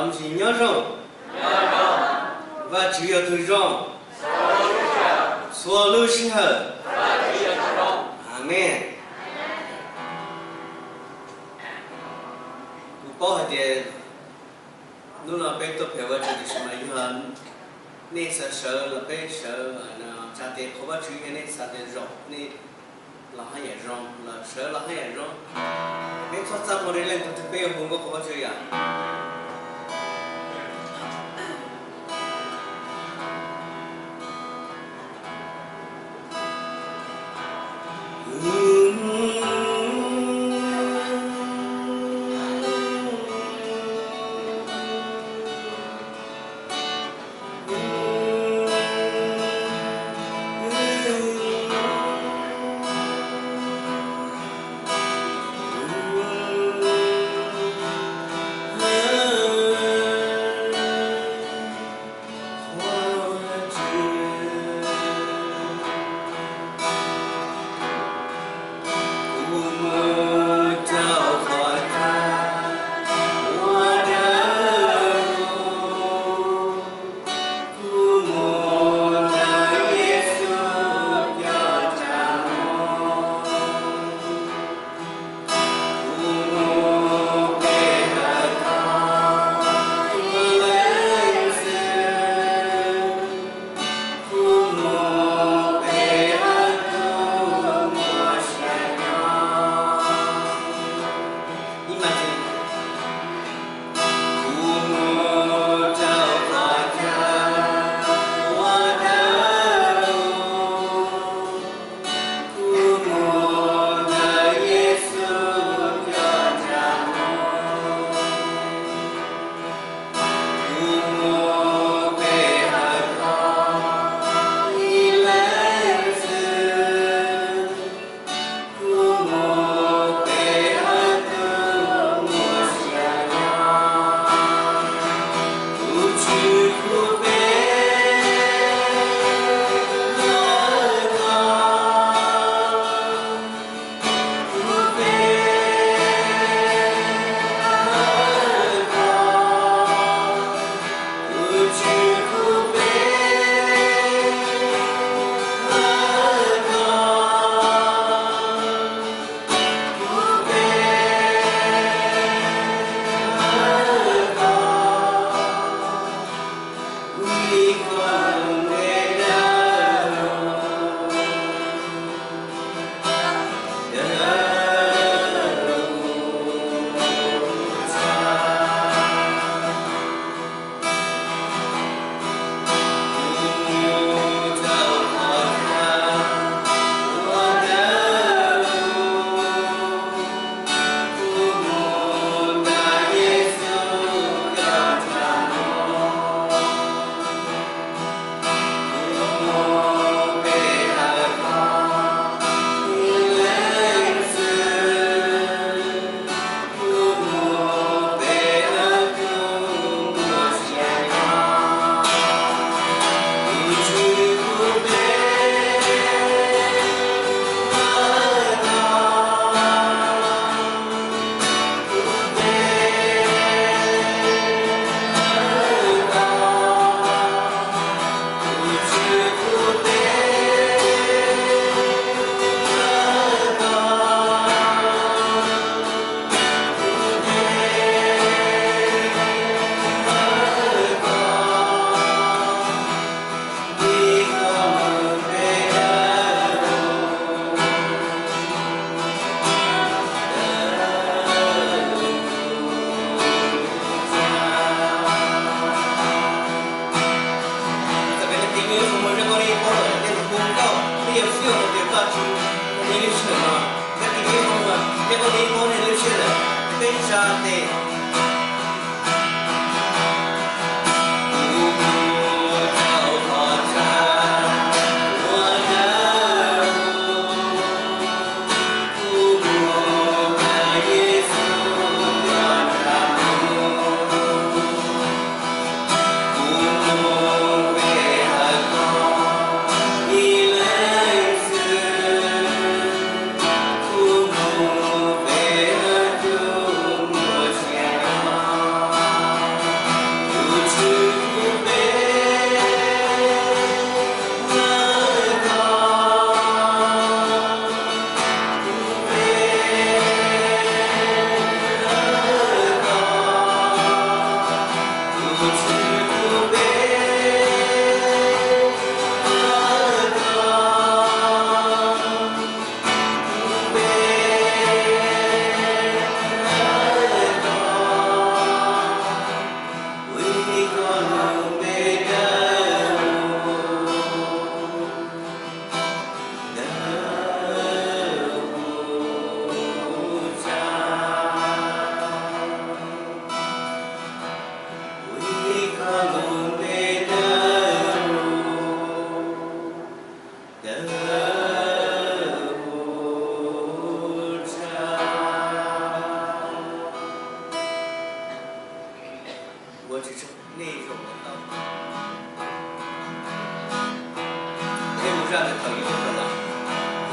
Ntsis nyob zoo. Vajtswv yog tus zoo txhua lub sij hawm. Amees. Kuv paub hais tias hnub no peb tuaj phem Vajtswv tiam sis mas yog nej xav sawv los peb sawv, tsa tes qhuas Vajtswv, yog nej xav tias zaum nej los haj yam zoo, los sawv los haj yam zoo. Peb txhob txaj muag rau leej twg, peb yuav hu nkauj qhuas Vajtswv yom.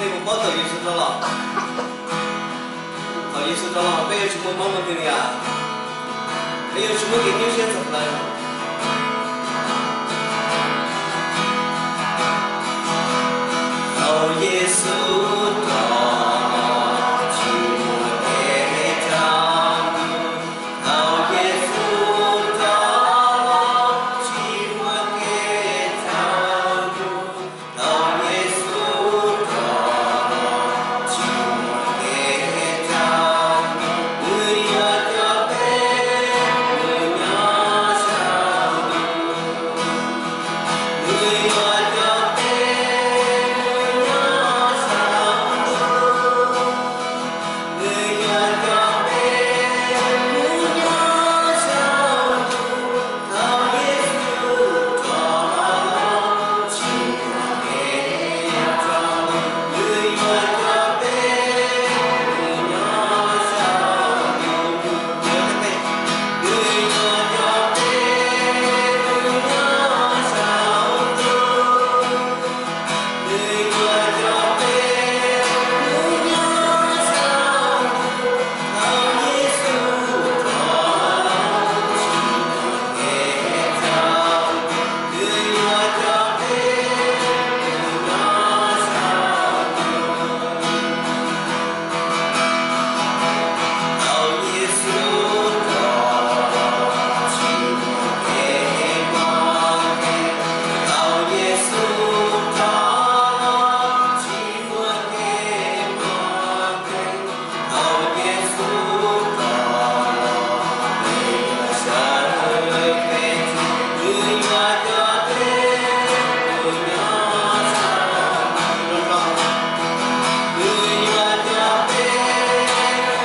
Peb puas paub thaum Yexus rov los? Thaum Yexus rov los peb yuav tsis muaj mob muaj nkeeg li as. Peb yuav tsis muaj kev nyuaj siab txog plaws. Thaum Yexus rov los tsis muaj kev tshaj mus. Thaum Yexus rov los tsis muaj kev tshaj mus. Thaum Yexus rov los tsis muaj kev tshaj mus, nws yuav coj peb mus nyob saum ntuj. Nws yuav coj peb mus nyob saum ntuj. Nws yuav coj peb mus nyob saum ntuj. Thaum Yexus rov los tsis muaj kev tshaj mus, nws yuav coj peb mus nyob saum ntuj. Nws yuav coj peb mus nyob saum ntuj. Nws yuav coj peb mus nyob saum ntuj. Thaum Yexus rov los tsis muaj kev tshaj mus, nws yuav coj peb mus nyob saum ntuj. Thaum Yexus rov los tsis muaj kev mob nkeeg. Thaum Yexus rov los tsis muaj kev mob nkeeg. Thaum Yexus rov los, nws yuav sawv peb tsev, nws yuav coj peb mus nyob saum ntuj. Nws yuav coj peb mus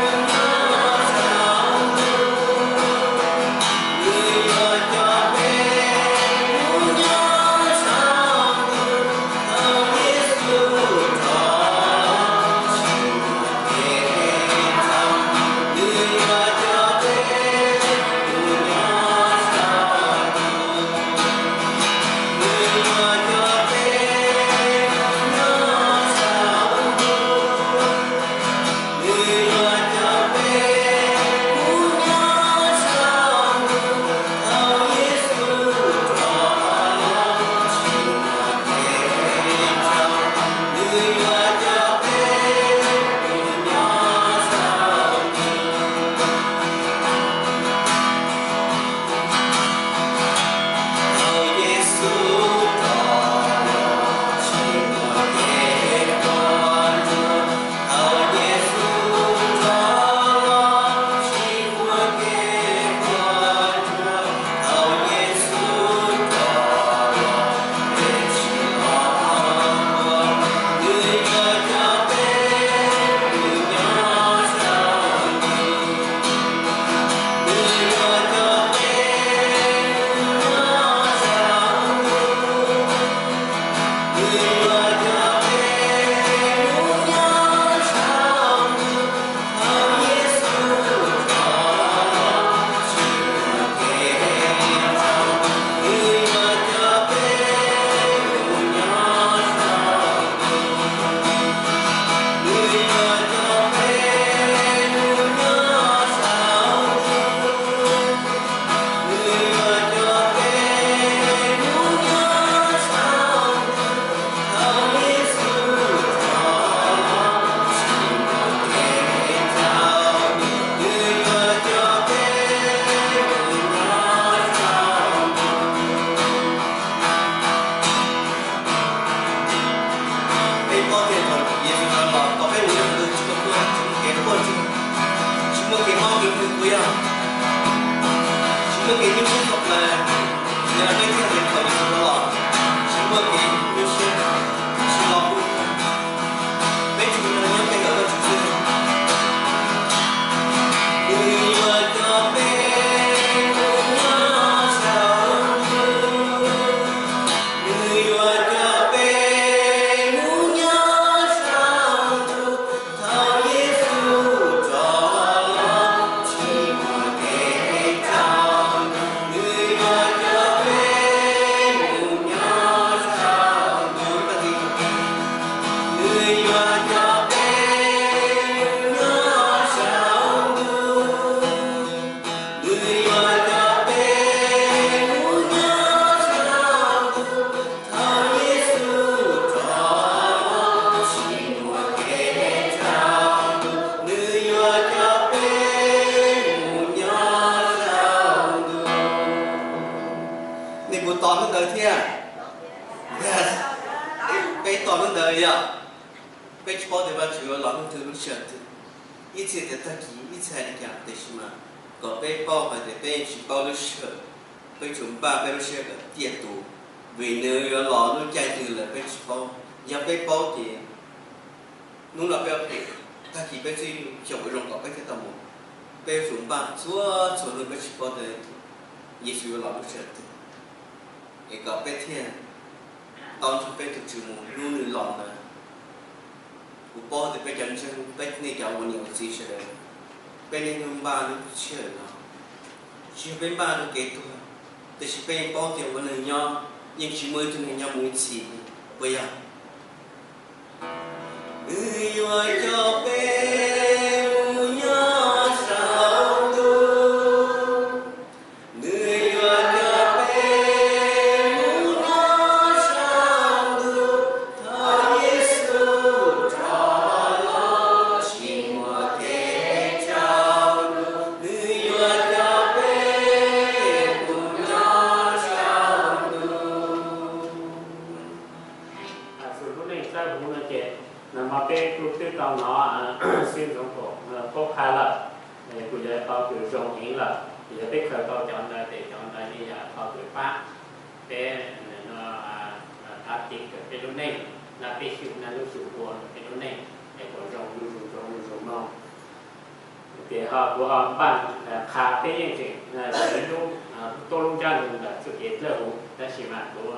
nyob saum ntuj. Nws yuav coj peb mus nyob saum ntuj. Thaum Yexus rov los tsis muaj kev tshaj mus, nws yuav coj peb mus nyob saum ntuj. Nws yuav coj peb mus nyob saum ntuj. Nws yuav coj peb mus nyob saum ntuj. Thaum Yexus rov los tsis muaj kev tshaj mus, nws yuav coj peb mus nyob saum ntuj. Thaum Yexus rov los tsis muaj kev quaj ntsuag. Thaum Yexus rov los tsis muaj kev quaj ntsuag. Thaum Yexus rov los peb tsis los quaj, nws yuav coj peb mus nyob saum ntuj. Nws yuav coj peb mus nyob saum ntuj. Nws yuav coj peb mus nyob saum ntuj. Thaum Yexus rov los tsis muaj kev tshaj mus, nws yuav coj peb mus nyob saum ntuj. Nws yuav coj peb mus nyob saum ntuj. Nws yuav coj peb mus nyob saum ntuj. Thaum Yexus rov los tsis muaj kev tshaj mus, nws yuav coj peb mus nyob saum ntuj. Peb paub tias thaum Yexus rov los, thaum peb mus nyob saum ntuj tsis muaj quaj, tsis muaj kev quaj ntsuag, tsis muaj kev mob kev nkeeg puas yog, tsis muaj kev nyuaj siab txog plaws. Yog li peb thiaj tias thaum Yexus rov los, tsis muaj kev nyuaj siab, tsis los kuj, peb tsuas nyob peb ntawm Vajtswv xwb. Nws yuav coj peb mus nyob saum ntuj. Nws yuav coj peb mus nyob saum ntuj. Thaum Yexus rov los tsis muaj kev tshaj mus, nws yuav coj peb mus nyob saum ntuj. Peb tsis paub tias Vajtswv yuav los hnub twg lub sij hawm twg, ib txhia tias tag kis, ib txhia li cas, tiam sis mas kom peb paub hais tias peb yeej tsis paub lub sij hawm, peb tsuas npaj peb lub sij hawm kom tiaj tus, vim nws yuav los lub caij twg lawm peb tsis paub. Yog peb paub ces hnub no peb ua phem, tag kis peb txij xyoo ua zoo kom peb thiaj tau mus. Peb yuav tsum npaj txhua txhua hnub, peb tsis paub tias Yexus yuav los lub sij hawm twg, es kom peb thiaj tau nrog peb tus Tswv mus hnub nws los ntawd. Kuv paub tias peb cov ntseeg, peb nej cov ua niam ua txiv sawv daws, peb niaj hnub npaj lub sij hawm no, tsis yog peb npaj rau kev tuag, tiam sis peb yeej paub tias ua neeg nyob yeej tsis muaj ib tug neeg nyob mus ib txhis, puas yog? Nws yuav coj peb mus nyob saum ntuj, nws yuav coj peb mus nyob saum ntuj, thaum Yexus rov los tsis muaj kev tsaus ntuj, nws yuav coj peb mus nyob saum ntuj. Xws lub neej txawb huv no ces nag hmo peb kuj twb tau hnov xib hwb Ntxoov Tuam paub qha lawm, kuv yuav tau kws zoo heev lawm, yog peb khaws tau cov ntawd ces cov ntawd yeej yog tau kws pab peb, no, thab ceev kawm peb lub neej, nrog peb xyuam naj lub xyum ua peb lub neej es kom zoo zuj zus, zoo zuj zus mloog. Ces ho kuv ho npaj qha peb yeej tseem siv lub, tuab lub ntsab ntawd ntawm txuj kev dawb huv, tab sis mas kuv ho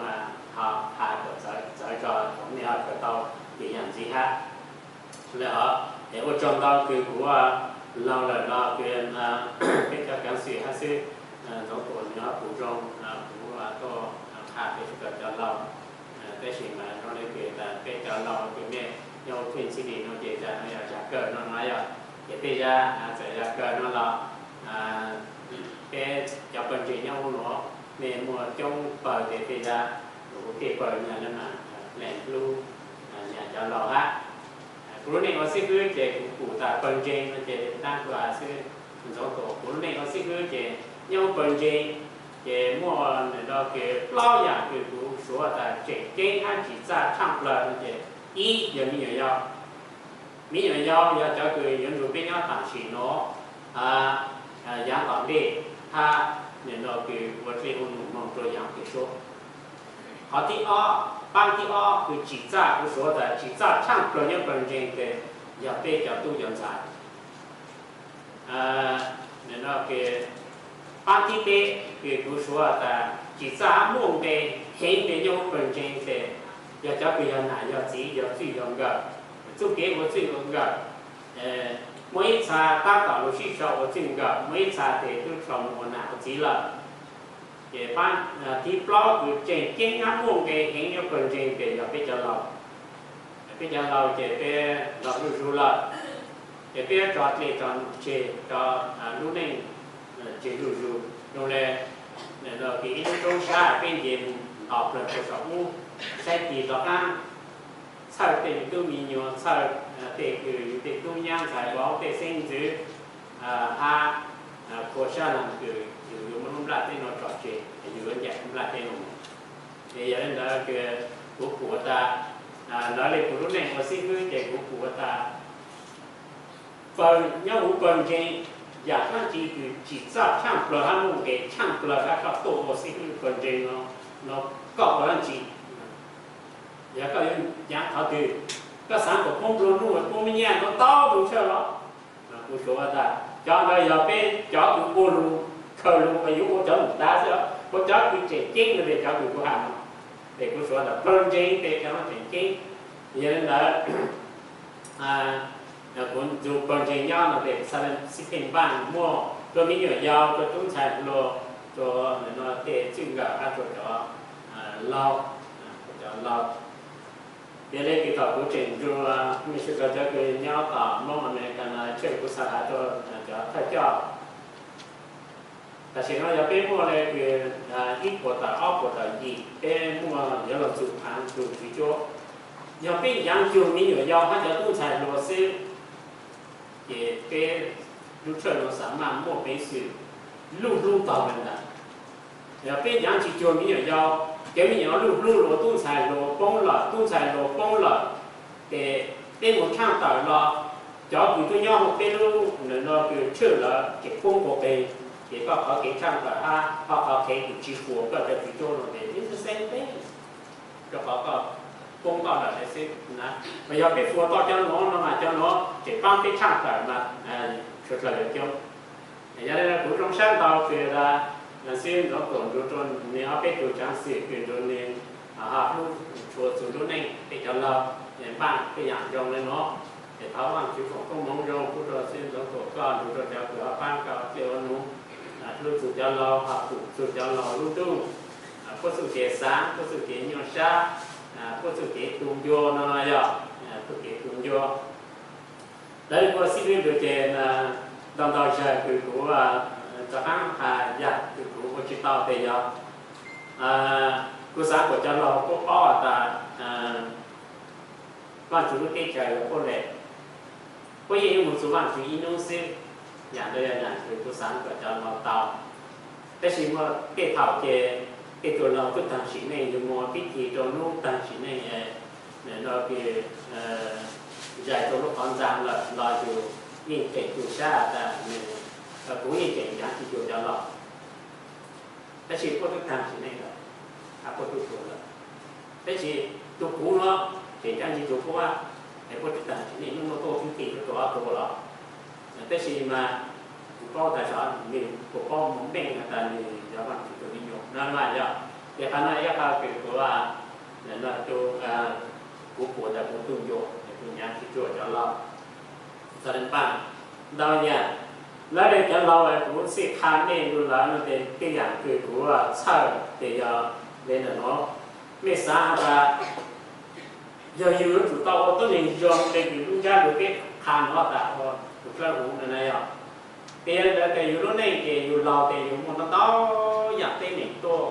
qha kom txawv txawv tso kom nej ho khaws tau ces yog ntxiv hab. Lawm hov es ua tsaug ntau kws kuv laug lawm no kws peb cov kev xwm hab xwb, Ntxoov Tuam nws ho pum zoo, kuv tuaj qha peb sawv daws cov laug, tab sis mas zoo li kws peb cov laug kws nej nyob ua Twj Ntxwg Lis no ces zaj no yog zaj kawg no no yog, ces tej zaj txawm yog kawg no los peb cov pawg ntseeg nyob hauv nuav nej muaj coob pawg ces tej zaj kuv tej pawg nyag no mas leej hlub nyag cov laug hab. Kuv lub neej ua xib hwb ces kuv pum tas pawg ntseeg no ces dlaab kuv xwb, Ntxoov Tuam, kuv lub neej ua xib hwb ces nyob hauv pawg ntseeg ces muaj nim no kws plaub yaam kws kuv suav tas tseem ceeb hab tsim txaj tshaaj plawg no ces ib yog me nyuam yaus. Me nyuam yaus yog cov kws yuav nrug peb nyob tam sim nuav, yaav tom ntej hab nim no kws ua dlej ua num moog rua yaav kev suab. Qhov thib ob, paab thib ob kws tsim txaj, kuv suav tas tsim txaj tshaaj plawg nyob pawg ntseeg tes yog peb cov tub cov ntxhais. Nim no kws paab thib peb kws kuv suav tas tsim txaj hab muaj nqe heev tes nyob huv pawg ntseeg tes yog cov kws yog nam yog txiv, yog txwj yog nkawm, txuj kev ua txwj ua nkawm. Muaj ib txha tab tom lug sib sau ua txwj nkawm, muaj ib txha tes tub sau moog ua nam ua txiv lawm. Ces paab thib plaub kws tseem ceeb hab muaj nqe heev nyob pawg ntseeg tes yog peb cov laug. Peb cov laug ces peb laug zuj zug lawm, ces peb yuav tso dlej tso num tseg, tso lub neej tseg zuj zug zoo le, no kws ib lub roob sab peb nce mus nto plawg rua saum ub, saib tig rov qaab, txhawj tej me tub me nyuam, txhawj tej kws yug tej tub nyab ntxhais vauv tej xeeb ntxwv, hab qhua sab laag kws yug yuav muab lub nplaj teb no tso tseg, yug yuav ncaim lub nplaj teb no mus. Ces yog le ntawd kws kuv pum tas, lawv le kuv lub neej ua xib hwb ces kuv pum tas pawg, nyob huv pawg ntseeg, yaam dlaab tsi kws tsim txaj tshaaj plawg hab muaj nqe tshaaj plawg hab koj tuaj ua xib hwb pawg ntseeg no, no koj ua dlaab tsi? Yog koj yuav nyaav qhov twg, koj xaav kom poob nplua nuj poob me nyaj no tau lug tshaj los? Kuv suav tas cov ntawd yog peb cov kws ua lug, khaws lug uas yuav ua cov num tas xwb, ua cov kws tseem ceeb no tes cov kws kuv has no, tes kuv suav tas pawg ntseeg tes cov no tseem ceeb. Yog le ntawd kuv nrug pawg ntseeg nyob no tes xib pheej npaj muaj rua me nyuam yaus, rua tub ntxhais hluas, rua tej txwj nkawm hab rua cov laug, cov laug. Yog le kws thaum kuv tseem nrug mej sawv daws cov kws nyob tom Moob Amelikas no, tshuav kuv xaav has rua cov thawj coj. Tam sim no yog peb muaj le kws ib puas tawm ob puas tawm yim, peb muaj yuav luag txum thaav txug tswv cuab. Yog peb yaav cug me nyuam yaus hab cov tub ntxhais hluas xwb, ces peb lub tshawj no xaav maj muaj peev xwm luj hlub taug le ntawd. Yog peb yaav tsis cuag me nyuam yaus, ces me nyuam luj hlub luas tub ntxhais hluas poob lawm, tub ntxhais hluas poob lawm, ces Peb mus tshaaj tawm los, cov kws tub nyob huv peb lub no kws tshwj lawm tseem poob puag peg, ces koj qhov kev tshaaj tawm hab ho qhov kev kws tsis puas koj cov kws tub no ces ib xeeb peb, rau qhov koj poob koj lawm xwb na. Mas yog peb fuas tau cov nuav no mas cov nuav tseem paab peb tshaaj tawm mas tshua dlawg coob. Yog le nuav kuv zoo sab ntau kws xib hwb Ntxoov Tuam nrug rua nwg ob peb tug tsaav xwm kws nrug nwg ho hlub tshua txug lub neej peb cov laug, npaaj tej yaam zoo le nuav. Ces thov Vaajtswv foom koob moov zoo pub rua xib hwb Ntxoov Tuam koj nrug rua cov kws ho paab koj dlej ua nuav, hlub txug cov laug, ho pum txug cov laug lub ntuj, puab txuj kev xaav, puab txuj kev nyuaj sab, puab txuj kev tu ncua no yog, txuj kev tu ncua. Lawv kuj xib hwb nrug ces ntau ntau zawg kws kuv rov qaab has yam kws kuv ua tsis tau tes yog kuv xaav kuas cov laug puab paub has tas Vaajtswv lub teb chaws yog puab le, puab yeej yuav moog txug Vaajtswv ib nub xwb. Yam ntawd yog yam kws kuv xaav kuas cov laug tau. Tab sis muaj tej thaum ces tej tug laug tub taag sim neej yug moog pib kig rua lub taag sim neej, nwg no kws zais rua lub qhov ntxaa lawm los yug yeej tseem tu sab tas nwg, kuv yeej tseem ncav tsis tug cov laug. Tab sis puab tub taag sim neej lawm, puab tub tuag lawm. Tab sis tug kuv nuav tseem ncav tsis tug puab, es puab tub taag sim neej nub nuav tuaj tub kig rua tug ob tug los. Tab sis mas kuv paub tas sov nwg kuas paub moog meej has tas nwg yog Vaajtswv tug me nyuam no mas yog. Ces qhov no ib qho kws kuv, kuv puas tas kuv tu ncua es kuv nyav tsis tshua cov laug. Txog le npaaj ntau yam, lawv le cov laug es kuv xij qha mej lug lawm no tes tej yam kws kuv txhawj tes yog le ntawm nuav, mej xaav has tas yog yug yuav tsum tau ua tuab neeg zoo le kws lub ntsab lug peb qha nuav tas ua tus dlawb huv no na yog. Tes yog le ntawd tes yug lub neej ces yug laug tes yug muaj ntau ntau yam teeb meem tuaj.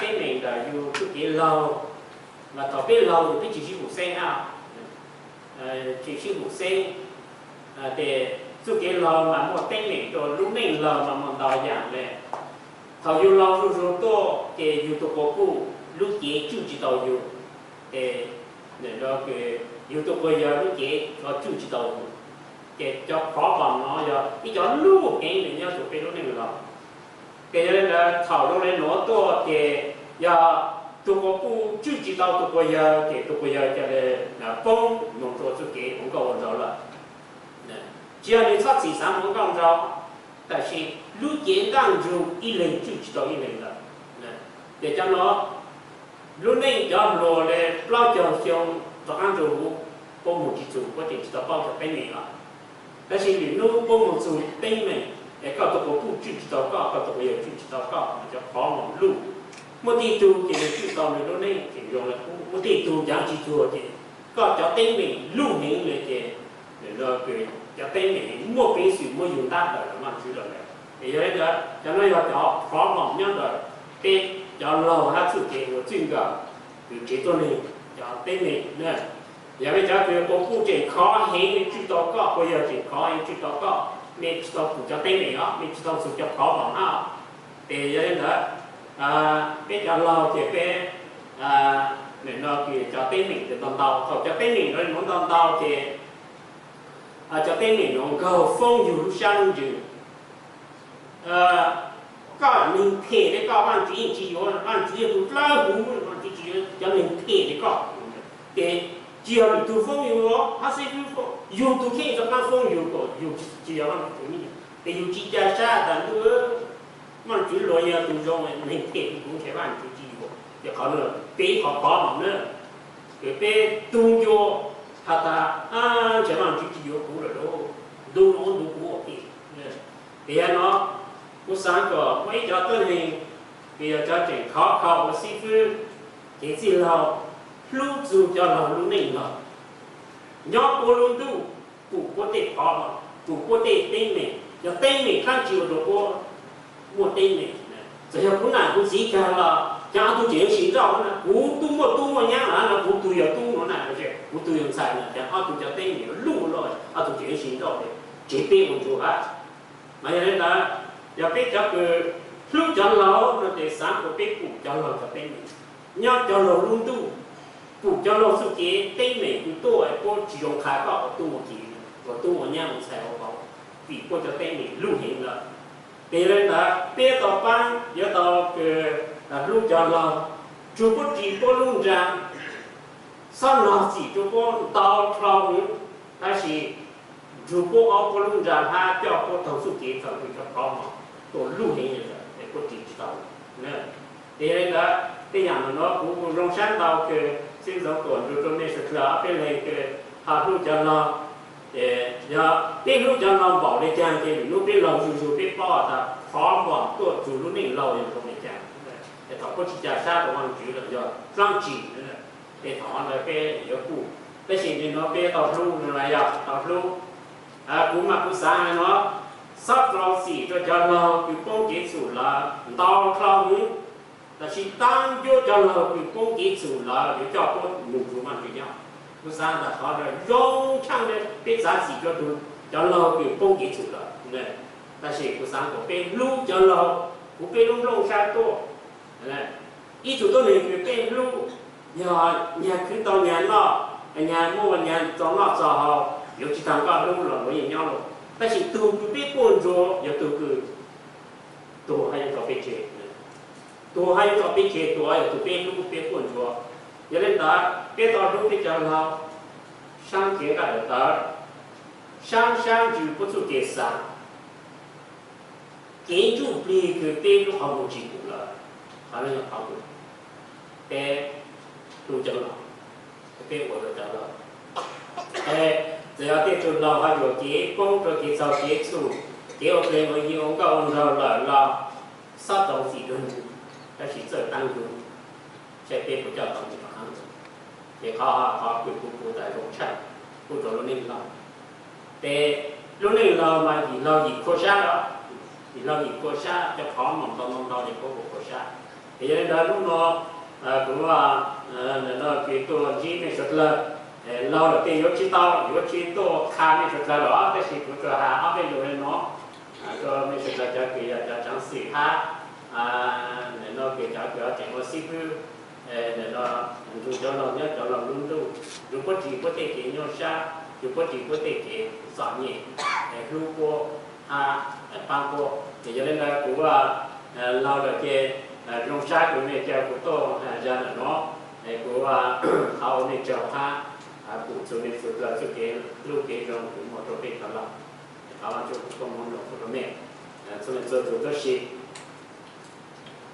Teeb meem ntawm yug txuj kev laug, mas thaum peb laug yug peb tsis sib hum xeeb hab, tsis sib hum xeeb, tes txuj kev laug mas muaj teeb meem rua lub neej laug mas muaj ntau yam le. Thaum yug laug zuj zug tuaj ces yug tus quas puj lub cev tswj tsis tau yug, ces yug tus quas yawg lub cev tswj tsis tau yug. Ces cov problem no yog ib cov lub heev le nyob rua peb lub neej laug. Ces yog le ntawd thaum zoo le nuav tuaj ces yog tus quas puj tswj tsis tau tus quas yawg ces tus quas yawg ca le poob moog rua txuj kev ua nkauj ua nraug lawm. Tsis yog nwg txhob txim xaav ua nkauj nraug, tab sis lub cev nqaj ntsug ib leeg tswj tsis tau ib leeg lawm. Ces cov no lub neej cov hluas le plaub caug xyoo rov qaab rua huv, puab moog tsis txug puab tseem tsis tau paub cov teeb meem os. Tab sis lwm nub puab moog txug teeb meem es koj tus quas puj tswj tsis tau koj, koj tus quas yawg tswj tsis tau koj, cov problem luj. Muaj tej tug ces nwg tswj tau nwg lub neej tseem zoo le qub, muaj tej tug ncav tsis txug ces koj cov teeb meem luj heev le ces cov teeb meem muaj peev xwm muab yug ntab tawm rua Vaajtswv lawm. Es yog le ntawd cov no yog cov problem nyob ntawm peb cov laug hab txuj kev ua txij nkawm kws tsev tuab neeg cov teeb meem na. Yog peb cov kws quas puj tseem khov heev le tswj tau koj, quas yawg tseem khov heev tswj tau koj, mej tsis tau pum cov teeb meem os, mej tsis tau txug cov problem hab. Ces yog le ntawd peb cov laug ces peb, nwg no kws cov teeb meem ntau ntau, thaum cov teeb meem nuav ntau ntau ces cov teeb meem nuav nkaug foob yug lub sab lub ntsws. Koj neeg phem le koj Vaajtswv yeej tsis yuav, Vaajtswv yog tus dlawb huv, Vaajtswv tsis yuav cov neeg phem le koj. Ces tsis yog lwm tug foob yug, hab xib fwb yug tug kheej rov qaab foob yug kom yug tsis yog Vaajtswv tus me nyuam, ces yug tsis ca sab tas ntuj, Vaajtswv luag yog tus zoo, neeg phem li kuv ntshe Vaajtswv tsis yuav. Ces qhov no peb qhov pov mam na, ces peb tug ncua has tas ntshe Vaajtswv tsis yuav kuv lawm lauj, ntu no ntu kuv ua phem. Ces yog no kuv xaav kom muaj ib cov tuab neeg, kws yog cov tseem khov kho ua xib fwb, kev txwj laug, hlub txug cov laug lub neej laug, nyob puab lub ntuj, pum puab tej pov, pum puab tej teeb meem, cov teeb meem dlaab tsi ua rua puab muaj teeb meem. Txawm yog kuv nam kuv txiv kag los caag ob tug tseem yuav sib nrauj na, kuv tub muaj tub muaj nyab los no kuv tug yog tub nuav na, kuv tug yog ntxhais na, caag ob tug cov teeb meem luj loj, ob tug tseem yuav sib nrauj, tsev peb ua ntsuag hab. Mas yog le ntawd, yog peb cov kws hlub cov laug no ces xaav kuas peb pum cov laug cov teeb meem, nyob cov laug lub ntuj. Kuv cov laug txuj kev teeb meem kws tuaj puab tsi zoo qha koj ua tub ua kiv, ua tub ua nyab ua ntxhais ua vauv, vim puab cov teeb meem luj heev lawm. Ces yog le ntawd peb tau paab yuav tau kws hlub cov laug, tsuas puab ris puab lub nra, xob nog txim rua puab ntau dlhau hwv, tab sis nrug puab ob puab lub nra hab coj puab taug txuj kev txaus kws cov qhov mos tuaj luj heev es puab ris tsi tau. Ces yog le ntawd tej yaam nuav kuv zoo sab ntau kws xib ntxoov Tuam nrug rua mej suav dlawg ob peb leeg kws ho hlub cov laug. Ces yog peb hlub cov laug npaum le caag ces lwm nub peb laug zug zug peb paub tas qhov mos tuaj txug lub neej laug yog zoo le caag. Es thaum puab tsi ca sab rua Vaajtswv los yog dlaab tsi, ces thaum ntawd peb yuav kuj, tab sis nwg nuav peb tau hlub, nwg yog tau hlub. Kuv mas kuv xaav hais nuav, xob rau txim rua cov laug kws poob kev txhum lawm ntau dlhau hwv, tab sis taab ncuab cov laug kws poob kev txhum lawm yuav coj puab moog rua Vaajtswv nyob. Kuv xaav tas qhov ntawd zoo tshaaj le peb txav txim rua tug cov laug kws poob kev txhum lawm. Tab sis kuv xaav kom peb hlub cov laug, kuv peb lub nplooj sab tuaj. Ib tug tuab neeg kws peb hlub, yog nyag khwv tau nyag noj, nyag muaj nyag txaus noj txaus haus, yuav tsi taag koj hlub los luag yeej nyob lawm. Tab sis tug kws peb quaj ntsuag yog tug kws tuag hab yuav tso peb tseg. Tuag hab yuav tso peb tseg, tuag yog tug peb hlub peb quaj ntsuag. Yog le ntawd peb tau hlub peb cov laug, saab kev nqaj daim tawv, saab saab ntsws puab txuj kev xaav, kev ntsuj plig kws peb lub qhov muag tsi pum lawm, qhov no yog qhov kws peb hlub cov laug, peb ua rua cov laug. Txawm yog tej tug laug ho yuam kev poob rua kev txhaum kev txhum, kev ua plig ua yi ua nkauj ua nraug lawm los xob rau txim rua nws, tab sis txawj taab nrug saib peb puas coj tau nws rov qab. Ces qhov, qhov kws kuv, kuv tas zoo tshaj kuj rua lub neej laug. Ces lub neej laug mas yim laug yim khua sab os, yim laug yim khua sab, cov qhov mos ntau ntau ntau ces puab khua sab. Ces yog le ntawd lub no kuv, no kws tuaj ntsib mej suav dlawg, laug lawm tej yuav tsi tau, yuav tsi tuaj qha mej suav dlawg lawm, tab sis kuv tsuas has ob peb lug le no rua mej suav dlawg cov kws yog cov tsaav xwm hab, no kws cov kws tseem ua xib fwb, no nrug cov laug nyob cov laug lub ntuj, nrug puab ris puab tej kev nyuaj sab, nrug puab ris puab tej kev txom nyem, hlub puab hab paab puab. Ces yog le ntawd kuv laug lawm ces zoo sab kws mej caw kuv tuaj zag ntawm no, es kuv thov ua mej tsaug hab pum txug mej suav dlawg txuj kev hlub kev zoo kws muaj rua peb cov laug. Thov Vaajtswv koob moov rua mej txhua leej txhua tug tuab si.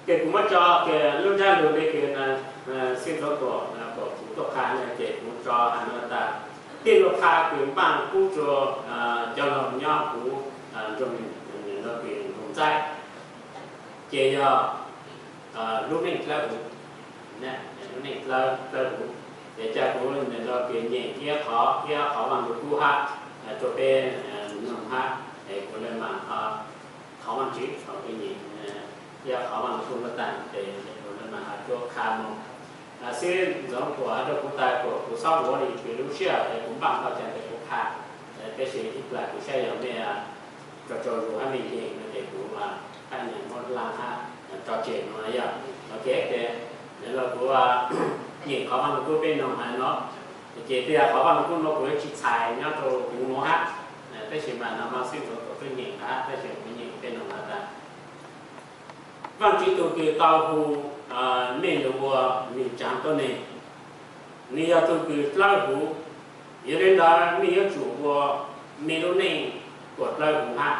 Ces kuv muab tso lub ntsab lug le kws xib ntxoov Tuam kom kuv tuaj qha no ces kuv tso has no tas, tej lug qha kws npaaj pub rua cov laug nyob huv nroog, nroog Ntxaib, ces yog lub neej dlawb huv, lub neej dlawb huv. Ces ca kuv no kws nyeem ib qhov, ib qhov Vaaj Lug Kub hab rua peb noog hab, es kuv le maam thov Vaajtswv kom peb nyeem ib qhov Vaaj Lug Kub nuav taag ces kuv le maam ho cuab qha moog. Xib ntxoov Tuam rua kuv tas kuas kuv xob ua le kws lub sij hawm es kuv npaaj tau cas tes kuv qha, tab sis ib plag kuv saib yog mej tso tso lug hab mej nyeem no ces kuv hab nyeem muab laaj hab tso tseg no yog. Ok, ces kuv nyeem qhov Vaaj Lug Kub peb noog hab no, ces tej qhov Vaaj Lug Kub no kuv yuav tsi txhais nyob rua kuv nuav hab, tab sis mas no mas xib ntxoov Tuam twb nyeem hab, tab sis kuv nyeem peb noog has tas, Vaajtswv tug kws tau hu mej lug ua neeg tsav tuab neeg, nws yog tug kws dlawb huv. Yog le ntawd mej yuav tsum ua mej lub neej kuas dlawb huv hab.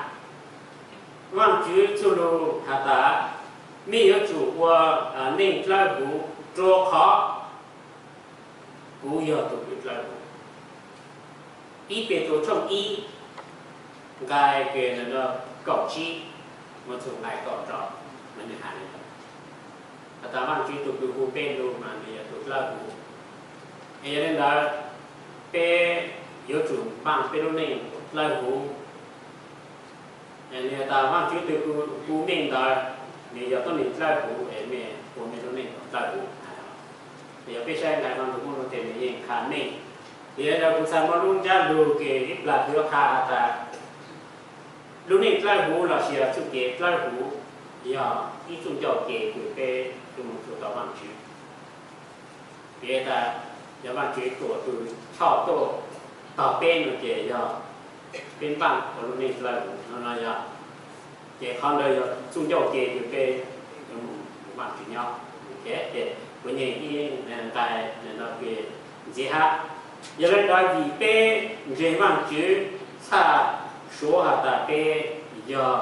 Vaajtswv txuj lug has tas, mej yuav tsum ua neej dlawb huv rua qhov kuv yog tug kws dlawb huv. Ib Petus tshooj ib nqai kws kaum tsib mus txug nqai kaum nrov, mas nwg has le ntawd. Has tas Vaajtswv tug kws hu peb lug mas nws yog tug dlawb huv. Es yog le ntawd, peb yuav tsum npaaj peb lub neej dlawb huv. Nwg has tas Vaajtswv tug kws hu mej ntawd, nws yog tuab neeg dlawb huv es mej ua mej lub neej dlawb huv. Yog peb saib nqai Vaaj Lug Kub no ces nws yeej qha mej. Yog le ntawd kuv txhad muab lub ntsab lug kws ib plag kuv yuav qha has tas, lub neej dlawb huv lossis yog txuj kev dlawb huv yog ib txuj ncauj kev kws peb tug moog txug tau Vaajtswv. Vim tas yog Vaajtswv tuam tug choj tuaj taug peb no ces yog peb npaaj ua lub neej dlawb huv no no yog. Ces qhov ntawd yog txuj ncauj ke kws peb yuav moog Vaajtswv nyob. Ces kuv nyeem ib nqai no kws ntxiv hab, yog le ntawd vim peb ntseeg Vaajtswv txhaj suav has tas peb yog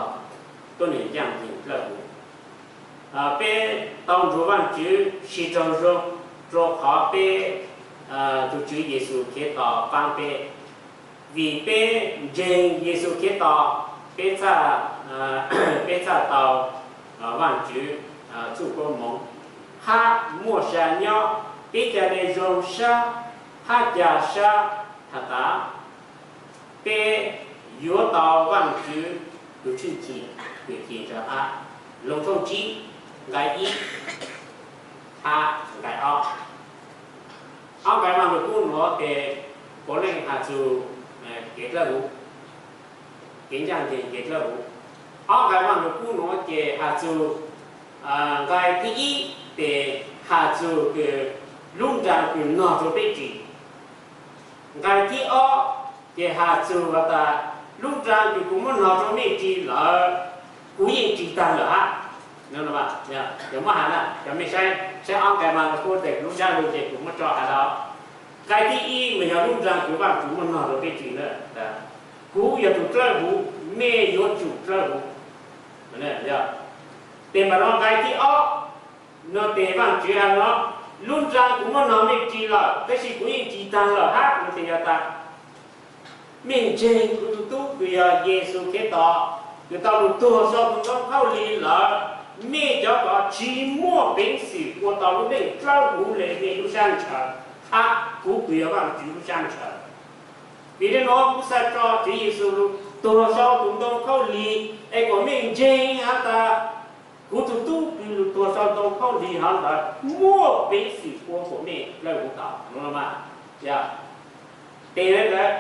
tuab neeg ncaaj nceeg dlawb huv. Peb tau nrug Vaajtswv sib raug zoo rua qhov peb tug Tswv Yexus Khetos paab peb. Vim peb ntseeg Yexus Khetos, peb txhaj, peb txhaj tau Vaajtswv txuj koob moov hab muaj sa nyob. Peb ca le zoo sab hab ca sab has tas peb yuav tau Vaajtswv tug tshwj chim kws ci ntsa qab. Loos tshooj tsib nqai ib hab nqai ob. Ob nqai Vaaj Lug Kub nuav tes puav leej has txug kev dlawb huv, kev ncaaj nceeg kev dlawb huv. Ob nqai Vaaj Lug Kub nuav ces has txug, nqai thib ib tes has txug kws lub nraa kws nog rua peb ris. Nqai thib ob ces has txug has tas lub nraa kws kuv muab nog rua mej ris lawm, kuv yeej ris taag lawm hab. Yog muab has na, cov mej saib, saib ob nqai Vaaj Lug Kub tes lub ntsab lug ces kuv muab tso has lawm. Nqai thib ib mas yog lub nraa kws Vaajtswv muab nog rua peb ris na, kuv yog tug dlawb huv, mej yuav tsum dlawb huv. Tes npam no nqai thib ob no tes Vaajtswv has no, lub nraa kuv muab nog mej ris lawm tab sis kuv yeej ris taag lawm hab no tes yog tas mej ntseeg kuv tug tub kws yog Yexus Khetos kws tau lug tuag sau tus ntoo khaub lig lawm, mej cov kov tsi muaj peev xwm ua tau lub neej dlawb huv le mej lub sab ntshaw hab kuv kws yog Vaajtswv lub sab ntshaw. Vim le nuav kuv xaav tso Tswv Yexus lug tuag sau tus ntoo khaub lig es kuas mej ntseeg has tas kuv tug tub kws lug tuag sau ntoo khaub lig hov ntawd muaj peev xwm ua kuas mej dlawb huv tau no mas. Yog, tes le ntawd,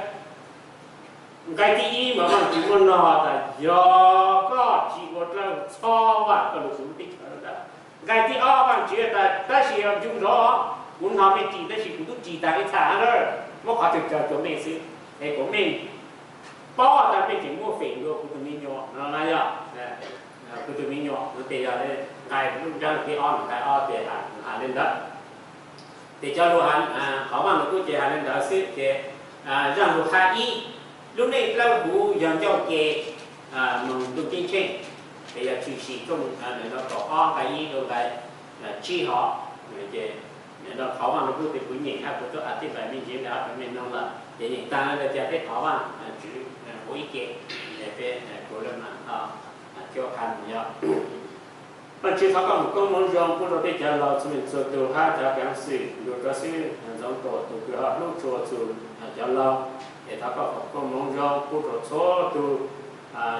nqai thib ib mas Vaajtswv muab nog tas yog koj tsi ua dlawb huv txhob vaam koj lug huv lub teb chaws ntawd. Nqai thib ob Vaajtswv tas tab sis yog ncu zov, kuv nog mej ris tab sis kuv tub ris taag ib txha hab, muab qhov twg raws rua mej xwb, es kuas mej paub tas mej tseem muaj feem dua kuv tug me nyuam no na yog. Kuv tug me nyuam no tes yog nqai lub ntsab lug thib ob, nqai ob tes has le ntawd. Tes cov lug, qhov Vaaj Lug Kub ces has le ntawd xwb ces, zaaj lug qha ib, lub neej dlawb huv yog ncauj ke moog ntuj ceeb tsheej. Ces yog Tshwm Sim tshooj kaum ob nqai ib rua nqai tsib hov. Ces qhov Vaaj Lug Kub tes kuv nyeem hab kuv tub a tij npais me ntsis le ob peb me noog lawm ces nyeem taag le tias peb thov Vaajtswv ua ib ke, peb kuv le maam ho cuab qha moog yog. Vaajtswv thov koj foom koob hmoov zoo pub rua peb cov laug txhua leej txhua tug hab cov kaav xwm lug rua xib hwb Ntxoov Tuam tug kws ho hlub tshua txug cov laug. Es thov koj foom koob hmoov zoo pub rua txhua tug,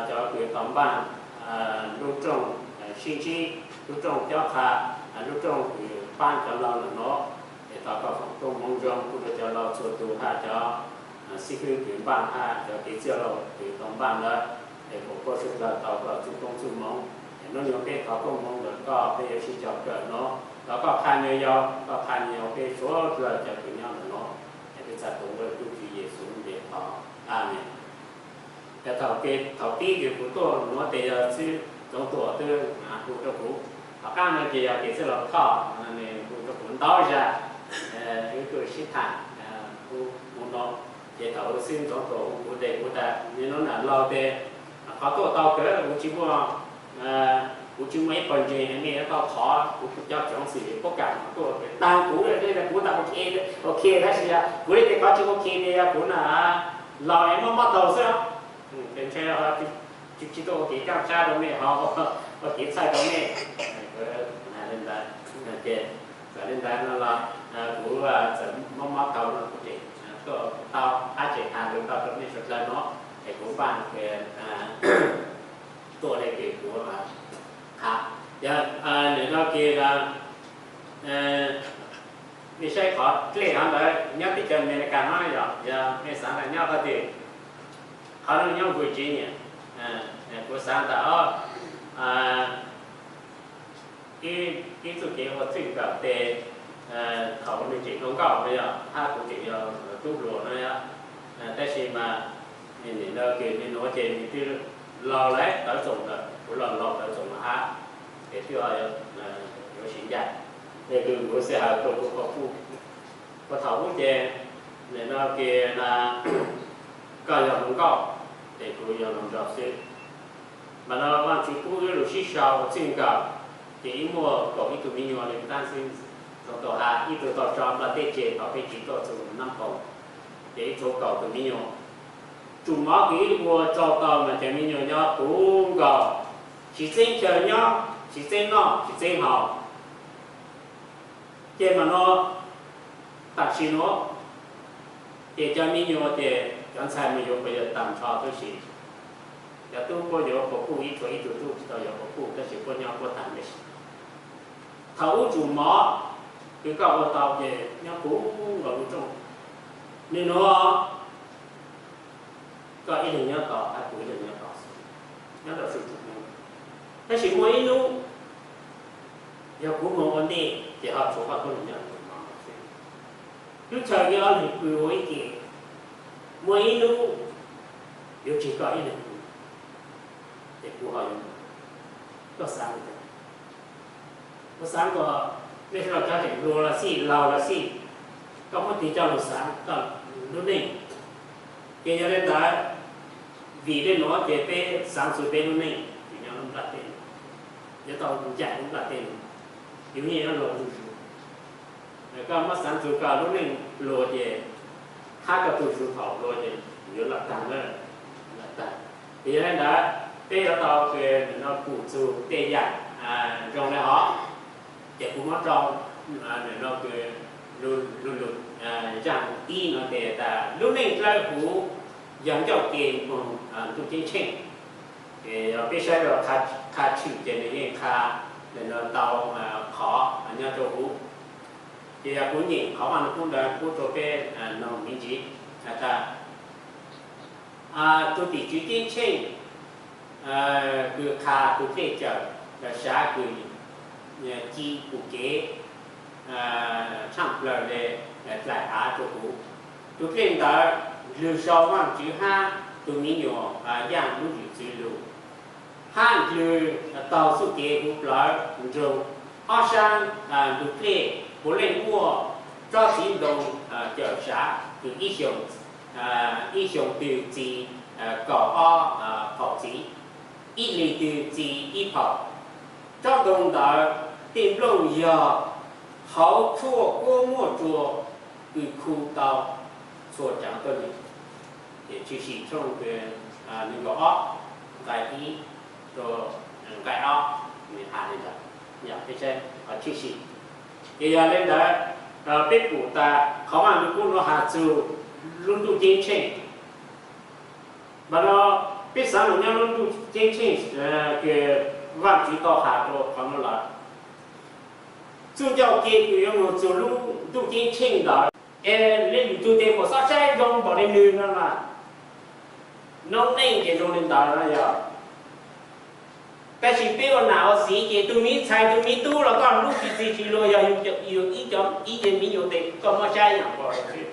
cov kws tau npaaj lub rooj sib ntsib, lub rooj cob qha, lub rooj kws paab cov laug lawm nuav. Es thov koj foom koob hmoov zoo pub rua cov laug txhua tug hab cov xib hwb kws npaaj hab cov kev txwj laug kws tau npaaj lawm. Es kom koj suav dlawg tau koj txuj koob txuj moov. Es nub nua peb thov koob hmoov ntawm koj, peb yuav sib cog kawm nuav. Thov koj qha nyuas yau, koj qha nyuas yau peb suav dlawg cov kws nyob ntawm nuav. Es peb txhad tuav nkaus tub Tswv Yexus lub npe thov, Amees. Thaum pib kws kuv tuaj nuav tes yog xib hwb Ntxoov Tuam twb hu rua kuv. Tom qaab no ces yog kev txwj laug Thoj nws hu rua kuv ntau zag, wb tuaj sib tham hu no. Ces thaum xib hwb Ntxoov Tuam hu kuv tes kuv tas, nub nua laug tes, qhov tuaj tau kawg, kuv tsis muaj, kuv tsis muaj ib qho ntseeg mej yuav tau thov, kuv cov tsoov xwm puab kam tuaj taag kuv, kuv tas ok, ok tab sis kuv le tes qhov tsis ok tes yog kuv na, laug es mob mob taug xwb. Ces ntshe tsis tuaj ua kev coj sab rau mej ho ua kev txhawj rau mej. Hais le ntawd, ces txawm le ntawd no los kuv txawm mob mob taug no kuv tseem tuaj tau hab tseem has lug tau rau mej suav dlawg nuav, es kuv npaaj tuaj le kws kuv qha. Yog nim no kws mej saib qhov dlej hov ntawd nyob teb chaws Amelikas no yog, yog mej xaav tas nyob qhov twg, qhov nuav nyob Virginia. Kuv xaav tas ib txuj kev ua txwj kawm tes Thaum nws tseem hluas nkauj no yog hab kuv tseem yog tub hluas no yog, tab sis mas nim no ces nws nuav ces nws twb laug lawm, tawv tsoom ntawm kuv los laug tawv tsoom los hab, ces twb yuav siv ncaim, es kuv xav has rau kuv qhov kuj, kuv thaum ub ces nim no ces koj yog hluas nkauj, ces kuv yog hluas nraug xwb. Mas no Vaajtswv pub wb lug sib sau ua txij nkawm, ces wb muaj kaum ib tug me nyuam le taab xwb. Tau has ib tug tau tso nplaj teb tseg thaum peb tsiv tuaj txug Nab Poos, ces wb tshuav kaum tug me nyuam. Tsum mov kws wb ua tsau tau mas cov me nyuam nyob puv nkaus, tsis txeeb chaw nyob, tsis txeeb noj, tsis txeeb haus. Ces mas no tam sim nuav ces cov me nyuam ces cov ntxhais mas yuav puas yuav tag nrho tub si, cov tub puab yuav puas kuj, ib txhia ib tug tub tsis tau yuav puas kuj tab sis puab nyob puab tag ntawd. Thaum ub tsum mov kws koj ua tau ces nyob puv nkaus lub rooj. Nwg nuav koj ib leeg nyob tod hab kuv ib leeg nyob tod xwb, nyob rau sab nraum no. Tab sis muaj ib hnub yog kuv moog ua ntej ces ho tshuav koj tub leeg nyob rau no xwb. Lub chaw yog ob leeg pw ua ib ke, muaj ib hnub yuav tsis koj ib leeg pw, ces kuv ho yuav mus. Koj xaav li cas? Kuv xaav kom mej sawv daws cov tseem hluas los xij, laug los xij, koj muab tig coj lug xaav koj lub neej. Ces yog le ntawd, vim le nuav ces peb xaav txug peb lub neej, tsis nyob lub nplaj teb, yuav tau ncaim lub nplaj teb, yus yeej yuav luag zuj zus. Koj muab xaav txug koj lub neej hluas ces, hab koj tug zuj zus thaum hluas ces yuav lam tag na, lam tag. Ces yog le ntawd peb yuav tau kws no pum txug tej yam zoo le hov. Ces kuv muab rau nws no kws lug, lug zaaj ib no tes tas lub neej dlawb huv yog ncauj ke moog ntuj ceeb tsheej. Ces yog peb saib rau qha tshwm ces nws yeej qha ntau qhov nyob rau huv. Ces yog kuv nyeem qhov Vaaj Lug Kub ntawd pub rau peb noog me ntsis has tas, tug tim tswv ceeb tsheej kws qha tug dlej cawm sav kws ci pum kev tshaaj plawg le dlaim av rua huv. Tug dlej ntawd ndlwg sau Vaajtswv hab tug me nyuam yaaj lub zwm txwv lug, hab ndlwg taug txuj kev huv plawv nroog. Ob saab ntug dlej puav leej muaj tsob txiv ntoo cawm sav kws ib xyoos, ib xyoos twg txi kaum ob phaum txiv, ib hlis twg txi ib phaum. Tsob ntoo ntawd tej nplooj yog hauv tshuaj kuab muaj tsua kws khu tau txhua tsaav tuab neeg. Ces Tshwm Sim tshooj neeg nkaum ob nqai ib rua nqai ob, nws has le ntawd. Yog peb saib qhov Tshwm Sim, ces yog le ntawd peb pum tas qhov Vaaj Lug Kub nuav has txug lub ntuj ceeb tsheej. Mas no peb xaav moog nyob lub ntuj ceeb tsheej kws Vaajtswv tau has rua qhov nuav lawm. Txuj ncauj ke kws yuav moog txug lub ntuj ceeb tsheej ntawd, es le yus tug tes puas xob saib zoo npaum le nwg no mas, noob neej ces zoo le ntawd no yog. Tab sis peb ua nam ua txiv ces tug me ntxhais tug me tub los koj hlub tsis txig tsis luag, yog yus ib co ib ce me nyuam tes koj muab saib yaam npaum le xwb.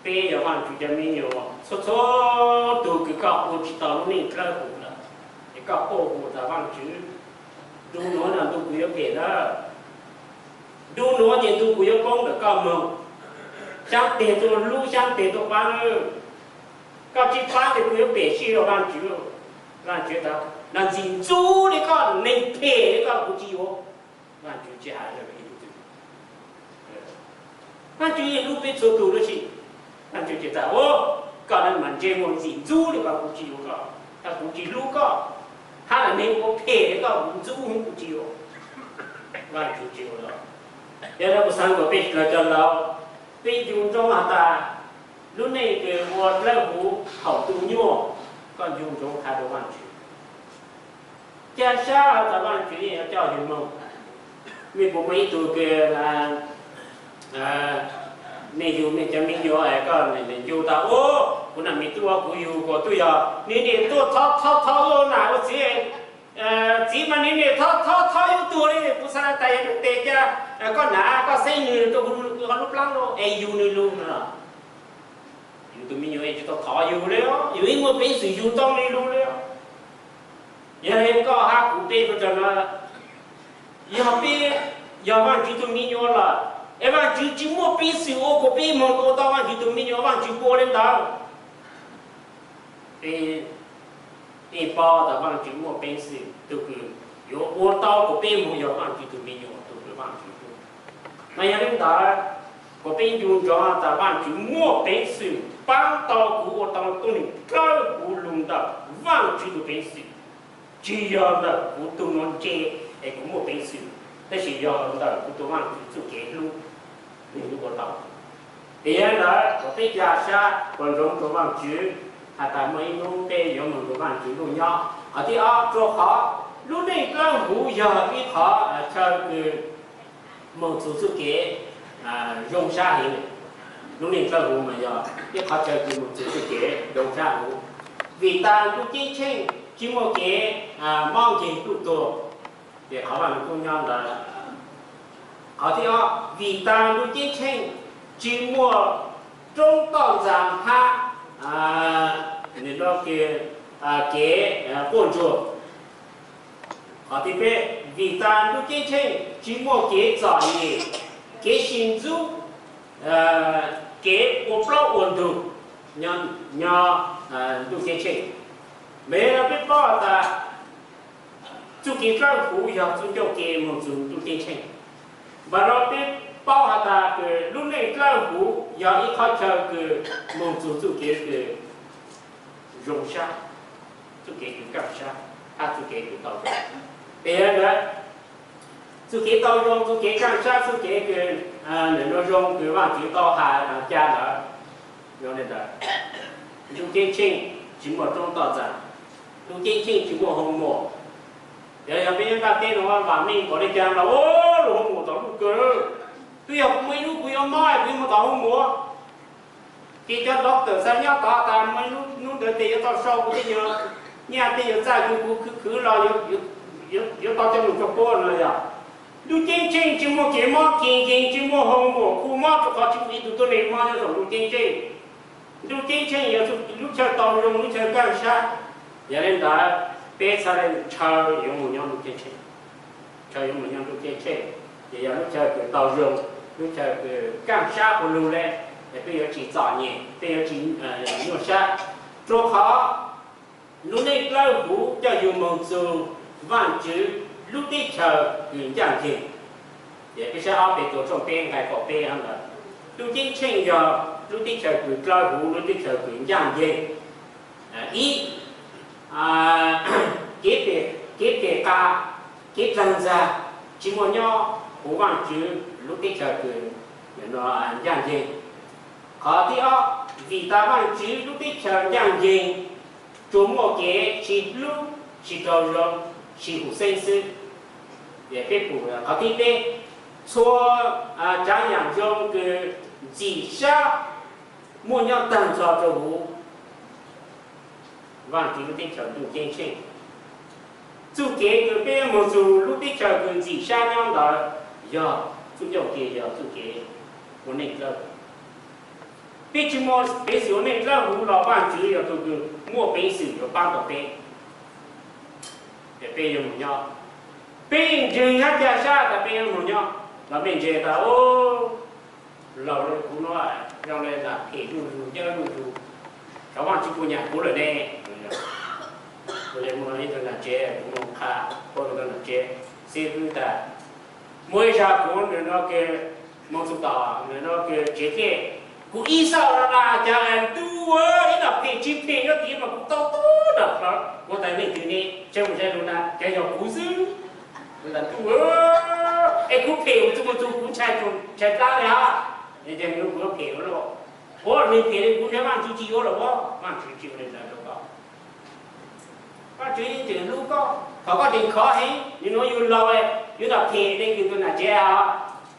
Peb yog Vaajtswv cov me nyuam, txhua txhua tug kws koj ua tsis tau lub neej dlawb huv lawm, es koj quaj hu tas Vaajtswv, ntu nuav no ntu kuv yuav phem lawm. Ntu nuav ces ntu kuv yuav poob ntawm koj moog. Xyaab teg tuaj hlub, xyaab teg tuaj paab lawm. Koj tsi paab ces kuv yuav pem sij rua Vaajtswv. Vaajtswv tas, nraag ntxim ntxub le koj, neeg phem le koj kuv tsi yuav. Vaajtswv tsi has ib tug twg. Vaajtswv yeej hlub peb txhua tug lub si. Vaajtswv tsi tas, koj na mas ntsej muag ntxim ntxub le koj kuv tsi yuav koj, kuv tsi hlub koj, hab lam neeg ua phem le koj kuv ntxub kuv tsi yuav. Vaajtswv tsi ua li. Yog le kuv xaav kom peb sawv daws cov laug, peb ncu ntsoov has tas, lub neej kws ua dlawb huv thaum tu nyuaj, koj ncu ntsoov has rua Vaajtswv. Ca sab has tas Vaajtswv yeej yuav coj yug moog. Mej puas muaj ib tug kws mej yug mej cov me nyuam es koj ncu tas, u, kuv nam me tub kuv yug kuas tub yog nwg niam tuaj thov thov thov ua nam ua txiv, Txiv mas nws niam thov thov thov yus tuag li, kuv xav tas yog nws tes ca, koj hnav koj xeeb nws rau kuv lub plab lauj, es yug nws lug no. Yus tus me nyuam es tsis tau thov yus li os, yus ib muaj peev xwm yug tau nws lug li os. Yog li koj hab kuv peb ua tsaug no, yog peb yog Vaajtswv tus me nyuam lawm, es Vaajtswv tsis muaj peev xwm ua kom peb moog ua tau Vaajtswv tus me nyuam, Vaajtswv puas ua li ntawd? Peb paub tas Vaajtswv muaj peev xwm tug kws yuav ua tau kom peb moog yog Vaajtswv tus me nyuam tug kws Vaajtswv tug. Mas yog li ntawd, kom peb ncu ntsoov tas Vaajtswv muaj peev xwm paab tau kuv ua tau tuab neeg dlawb huv lug ntawm Vaajtswv tug peev xwm. Tsis yog ntawm kuv tug nuav ntse es kuv muaj peev xwm, tab sis yog ntawm kuv tug Vaajtswv txuj kev hlub, nwg ua tau. Ces yog li ntawd kom peb ca sab ua ntsoov rua Vaajtswv, has tas muaj ib nub peb yuav moog rua Vaajtswv ntuj nyob. Qhov thib ob, rua qhov lub neej dlawb huv yog ib qhov chaw kws moog txug txuj kev zoo sab heev. Lub neej dlawb huv mas yog ib qhov chaw kws moog txug txuj kev zoo sab huv, vim tas ntuj ceeb tsheej tsis muaj kev mob nkeeg tuj tuag. Ces qhov Vaaj Lug Kub nyob ntawd. Qhov thib ob, vim tas ntuj ceeb tsheej tsis muaj roob toj ntxas hab, nwg nuav kev quaj ntsuag. Qhov thib peb, vim tas ntuj ceeb tsheej tsis muaj kev txom nyem, kev sib ntxub, kev ua plaub ua ntug nyob ntuj ceeb tsheej. Mas yog peb paub has tas txuj kev dlawb huv yog txuj ncauj kev moog txug ntuj ceeb tsheej. Mas yog peb paub has tas kws lub neej dlawb huv yog ib qhov chaw kws moog txug txuj kev kws zoo sab, txuj kev kws kaaj sab, hab txuj kev kws tau zoo. Ces yog ntawd, txuj kev tau zoo, txuj kev kaaj sab, txuj kev kws nwg nuav zoo kws Vaajtswv tau has ca ntawd, yog li ntawd, ntuj ceeb tsheej tsis muaj roob toj ntxas, ntuj ceeb tsheej tsis muaj hoo muas. Yog, yog peb nyob nqaj teb nuav vam meej kom le caag los, lug hoo muas tom ntuj kawg. Twb yog kuv muaj ib hnub kuv yuav mob kuv yuav moog tom hoo muas. Ces cov doctor xa nyob tod tas muaj ib hnub ntawd tes yuav tau sau kuv tej nyuag nyaj, tej nyuag txaj, kuv khwv khwv los yuav tau coj lug rua puab no yog. Ntuj ceeb tsheej tsis muaj kev mob kev nkeeg, tsis muaj hoo muas khu mob, rua qhov tsis muaj ib tug tuab neeg mob nyob saum ntuj ceeb tsheej. Ntuj ceeb tsheej yog lub chaw tau zoo, lub chaw kaaj sab. Yog li ntawd, peb txhad le ntshaw yuav moog nyob ntuj ceeb tsheej. Ntshaw yuav moog nyob ntuj ceeb tsheej, ces yog lub chaw kws tau zoo, lub chaw kws kaaj sab puv lug le, es peb yuav tsis txom nyem, peb yuav tsis nyuaj sab. Rua qhov lub neej dlawb huv coj yug moog txug Vaajtswv lub teb chaws kws ncaaj nceeg. Ces peb saib ob Petus tshooj peb nqai kaum peb ntawd, ntuj ceeb tsheej yog lub teb chaws kws dlawb huv, lub teb chaws kws ncaaj nceeg. Ib, kev pem qas, kev dlaag ntxag tsis muaj nyob huv Vaajtswv lub teb chaws kws ncaaj nceeg. Qhov thib ob, vim tas Vaajtswv lub teb chaws ncaaj nceeg, tsuas muaj kev sib hlub, sib raug zoo, sib hum xeeb xwb. Peb pum qhov thib peb, txhua tsaav yaam zoo kws ntxim sab muaj nyob taag nrho rua huv Vaajtswv lub teb chaws ntuj ceeb tsheej. Txuj kev kws peb moog txug lub teb chaws kws ntxim sab nyob ntawd yog txuj ncauj kev, yog txuj kev ua neej dlawb huv. Peb tsis muaj peev xwm ua neej dlawb huv los Vaajtswv yog tug kws muaj peev xwm yuav paab tau peb. Peb yuav moog nyob, peb ntseeg hab ca sab tas peb yuav moog nyob, los mej ntseeg tas, laug le kuv nuav zoo le nam phem zuj zug, nyob zuj zug. Cov Vaajtswv puas nyam kuv lawm ne? Kuv le muaj ib tug nam tsev, kuv moog qha, ua tug nam tsev xib hwb tas, muaj ib zag kuv nwg nuav kws moog txug tom nwg nuav kws tsev dlej, kuv ib xauj no na, cas ntuj, ib nam phem tsis phem nyob tid mas kuv tau tub nram plawv, kuv tas leej twg ne, tseeb mus saib lug na, cas yog kuv xwb. Kuv tas ntuj, es kuv phem mus txug mus txug kuv ntshai, ntshai dlaab le hab, es nwg kuv yuav phem ua luaj, ua nwg phem le kuv ntshai Vaajtswv tsis yuav los as, Vaajtswv tsis ua le ntawd rua koj. Vaajtswv yeej tseem hlub koj, thov koj tseem khov heev, nwg nuav yug laug, yug nam phem le kws tug nam tsev os.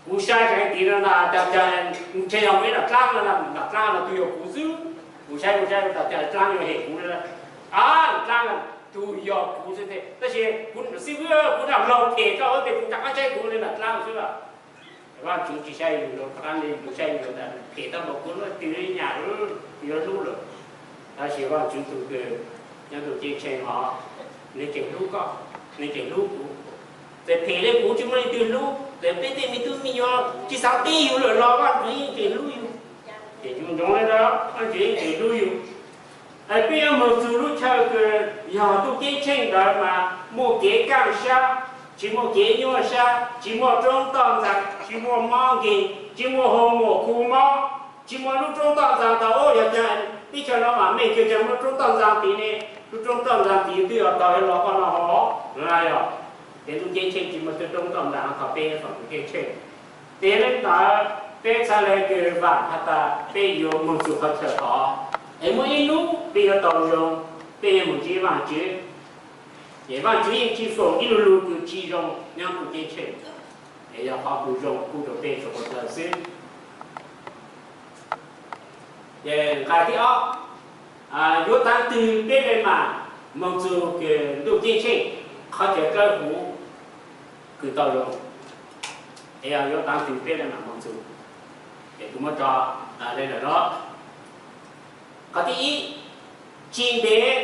Kuv saib saib tid no na, cas cas ntshe yog muaj ib nam dlaab no, nam dlaab no twb yog kuv xwb. Kuv saib kuv saib tas cas dlaab yuav hem kuv, a, nam dlaab no Tus yog kuv xwb tiag, tab sis kuv xib hwb kuv dab laug phem rau hauv tes kuv rov qab saib kuv li nram dlaab xwb. Vaajtswv tsis saib yus, rov qab li yus saib yus ntag, phem tau npaum kuv lub twg li nyam yuav hlub lawm. Tab sis Vaajtswv tus kws nyob ntuj ceeb tsheej os, nws tseem hlub koj, nws tseem hlub kuv. Txawm phem li kuv tsis muaj leej twg hlub, txawm peb tej me tub me nyuam tsis xaav teb yus lawm los Vaajtswv yeej tseem hlub yus. Ces yus ntsoov li ntawd, Vaajtswv yeej tseem hlub yus. Es peb yuav moog txug lub chaw kws yog ntuj ceeb tsheej ntawd mas muaj kev kaaj sab, tsis muaj kev nyuaj sab, tsis muaj roob toj ntxas, tsis muaj mob nkeeg, tsis muaj hoo muam khu mob, tsis muaj lub roob toj ntxas tau. Yog caag teb chaws no mas mej kawg caag muaj lub roob toj ntxas tid ne, lub roob toj ntxas tid twb yog tau yuav los koj no hov. Yog ces ntuj ceeb tsheej tsis muaj tej roob toj ntxas no thaum peb nyob saum ntuj ceeb tsheej. Ces le ntawd peb txhad le kws vaam has tas peb yuav moog txug qhov chaw hov, es muaj ib hnub peb yuav tau zoo, peb yuav moog ntsib Vaajtswv. Ces Vaajtswv yeej tsis foom ib lu lug kws tsis zoo nyob ntuj ceeb tsheej, es yog qhov kws zoo kuj rau peb txhua tus xwb. Ces nqai thib ob, yuav taav twg peb le maam moog txug kws ntuj ceeb tsheej, qhov chaw dlawb huv kws tau zoo, es yog yuav taav twg peb le maam moog txug. Ces kuv muab tso le ntawm no. Qhov thib ib, tsis ntev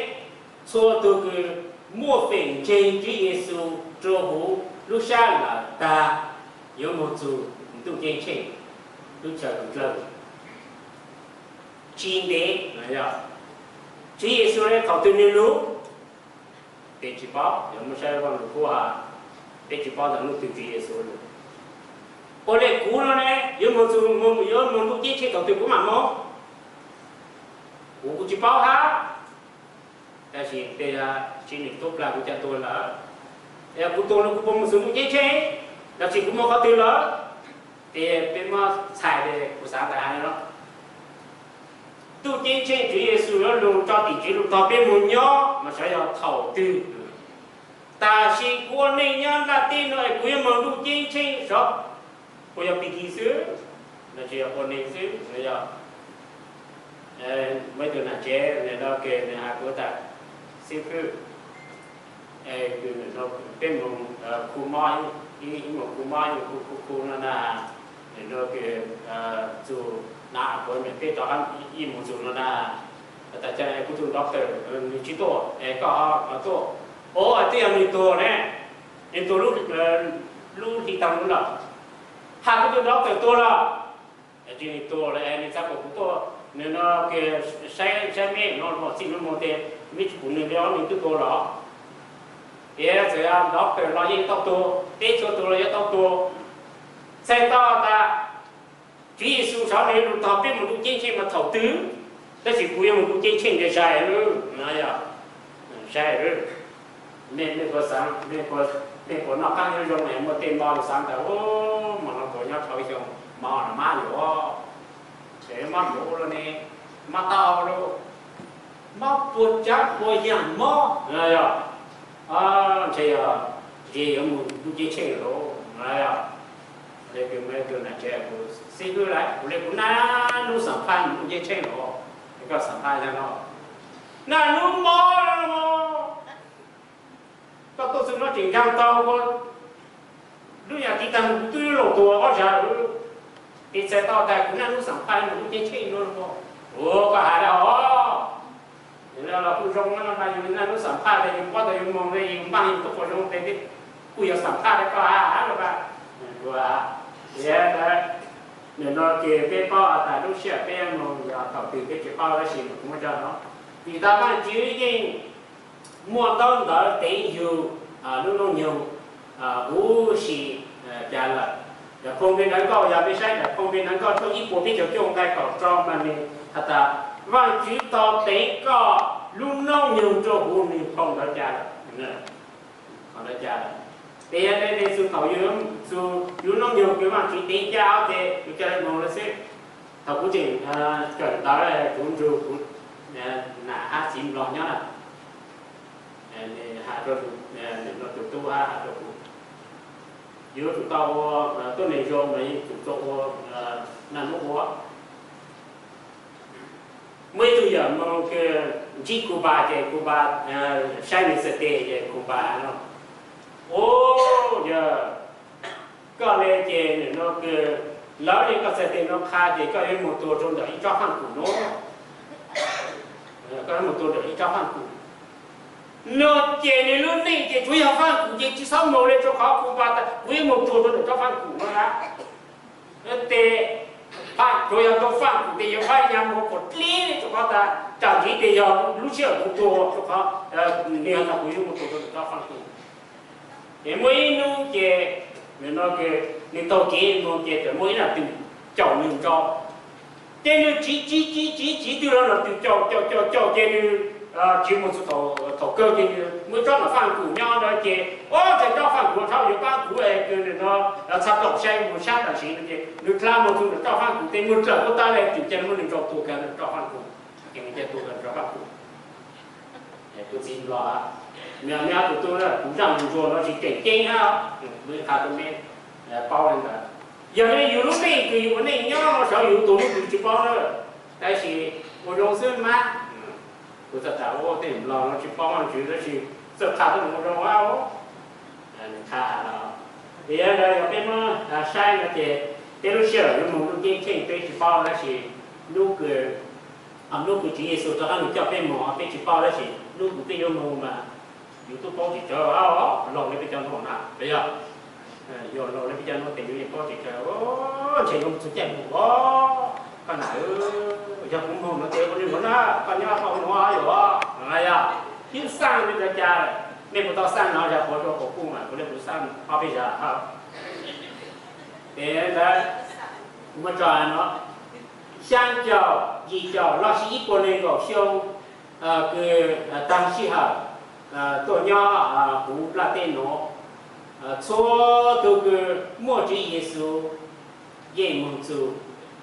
txhua tug kws muaj feem ntseeg Tswv Yexus rua huv lub sab lawm tag yuav moog txug ntuj ceeb tsheej, lub chaw kws dlawb. Tsis ntev, Tswv Yexus le thaum twg nwg lug, peb tsis paub, yog muaj saib Vaaj Lug Kub has, peb tsis paub tas hnub twg Tswv Yexus lug. Ua le kuv no ne, yuav moog txug, yuav moog ntuj ceeb tsheej thaum twg kuv maam moog, kuv kuj tsis paub hab. Tab sis tej zaum tsis nws tub plag kuv caj tuag lawm, yog kuv tuag lawm kuv puas moog txug ntuj ceeb tsheej, los tsis kuv moog qhov twg lawm? Ces peb muab txhais le kuv xaav tas hais no, ntuj ceeb tsheej Tswv Yexus yuav lug tso tim Tswv lug tog peb moog nyob mas xyov yog thaum twg. Tam sis kuv ua neej nyob nplaj teb no es kuv yuav moog ntuj ceeb tsheej xyov puas yog pig kig xwb, los tsis yog ua neeg xwb. Yog muaj ib tug nam tsev nws no kws nws has kuv tas, xib hwb, peb moog khu mob, ib moog khu mob, ib moog khu khu khu no na, nws no kws txug na kuv nws peb rov qab ib moog txug no na. Tas cas kuv tug doctor nws tsis tuaj es koj ho tuaj? Ua twb yog nws tuag ne, nws tuag lub hli taag lug lawm. Has kuv tug doctor tuag lawm, tsis nws tuag lawm es nws txhad kom kuv tuaj, nws no kws saib, saib meb no txij nub moog tes meb tsis pum nws li os, nws twb tuag lawm. Ces txawm yog doctor los yeej tau tuag, peb txhua tug los yeej tau tuag. Txhais tau tas Tswv Yexus xyov nws lug tog peb moog ntuj ceeb tsheej mas thaum twg, tab sis kuv yuav moog ntuj ceeb tsheej ntawd sai lawm, sai lawm. Mej, mej puas xaav, mej puas noj qaab nyob zoo es muaj tej mo lug xaav tas, mo no puas nyob dhau xyoo, mo no mab yuav, es mab yuav ua luaj ne, mab tau lawm, mab puas tsav puas yam mob, yog ntshe yog, ntshe yuav moog ntuj ceeb tsheej lawm, yog. Kuv le kuv nam tsev kuv xib hwb lawm, kuv le kuv naj nub xam phaj moog ntuj ceeb tsheej lawm, koj xam phaj yog no, naj nub mob, koj tuaj txug no tseem nkaag tau, lub yam tiv taag moog kuv twb yuav luag tuag ob zag lawm. Ces txhais tau tas kuv naj nub xam phaj moog ntuj ceeb tsheej no, ua koj has le os. Los kuj zoo no mas yus naj nub xam phaj tas yus paub tas yus moog le yus npaaj yus tub quas zoo tes kuj yog xam phaj le koj has los mas. Ua, nim no ces peb paub tas lub sij hawm peb moog yog thaum twg peb tsis paub, tab sis kuv muab tso no, vim tas Vaajtswv yeej muaj ntaub ntawv teev yug lub noob nyoog huv si cas lawm. Daim phoo Npe Ntawv Nkauj, yog peb saib daim phoo Npe Ntawv Nkauj tshooj ib puas peb caug cuaj nqai kaum rau mas nws has tas Vaajtswv tau teev koj lub noob nyoog rua huv nws phoo ntawd cas lawm. Qhov ntawd cas lawm? Tes yog le txug thaum yus, txug yus noob nyoog kws Vaajtswv teev ca ob tes yus ca le moog lawm xwb. Thaum kuv tseem kawm ntawv kuv nrug kuv nam hab txiv nplog nyob na, has rua, tus tub hab has rua kuv, yuav tsum tau ua tuab neeg zoo mas yuav tsum tau ua naj nub ua. Muaj ib tug Yog moog kws ntsib Kuv Npas ces Kuv Npas saib nws C D ces Kuv Npas no, u, yog koj le ces nim no kws lawv le koj C D no qha ces koj yuav moog tuag rua ntawm ib tsob faaj kum nuav. Koj yuav moog tuag ntawm ib tsob faaj kum. No ces nws lub neej ces tsuav yog faaj kum ces tsis xob moog le rua qhov Kuv Npas tas kuv yuav moog tuag rua ntawm tsob faaj kum no na. Tes, tsuav yog rua faaj kum tes yog faaj nyaj moog kuas dlib le rua qhov tas tsam ntsis tes yog lub sij hawm kuv tuag rua qhov nws yog tas kuv yuav moog tuag rua ntawm tsob faaj kum. Ces muaj ib hnub ces nws no, nws taug kev moog ces txawm muaj ib nam tug caum nws nrau. Ces nws tsiv tsiv tsiv tsiv tsiv twg los nam tug caum caum caum caum ces nws tsiv moog txug thaum kawg ces nws muaj ib tsob nam faaj kum nyob ntawd ces, o, txhais tsob faaj kum thaum yuav paab kuv es kws nws no txhaj tau saib moog sab tam sim no ces nws dlha moog txug nam tsob faaj kum tes moog dlawm kuj tag le twm ces muab nws nrau tuag kag nam tsob faaj kum. Ces nws cia tuag kag nam tsob faaj kum. Kuv txiv nplog, nws, nws tus tub, kuv zaj ntsuag no tsis tseem ceeb hab, kuv qha rua neb paub le ntawd. Yog le yus lub neej kws yus ua neej nyob no saib yus tus lub kws tsis paub na, tab sis ua zoo xwb mas. Kuv txawm tas ua tej nplog no tsis paub Vaajtswv tab sis txawm qha tau ua zoo a. Nws qha los, yog peb muab saib no ces peb lub sij hawm yuav moog ntuj ceeb tsheej peb tsis paub tab sis lub kws, lub kws Tswv Yexus rov qaab nws coj peb moog peb tsis paub tab sis lub kws peb yuav moog mas yus tub paub tsis tsawg, laug le peb cov nuav na, yog, yog laug le peb cov nuav tes yus yeej paub tsis tsawg. Ntshe yuav txug caij moog os, koj nam, yog kuv moog no ces ua le nuav na, koj nyob koj ua nuav yog, yog, yeej xaaj le ntawd cas, mej puas tau xaaj no zag qhuav rua quas puj mas kuv le kuv xaaj ob peb zag. Ces ntawd, muab tso no, xyaa caum, yim caum lossis ib puas nees nkaum xyoo kws taag sij hawm tuaj nyob huv nplaj teb nuav, txhua tug kws muaj Tswv Yexus yeej moog txug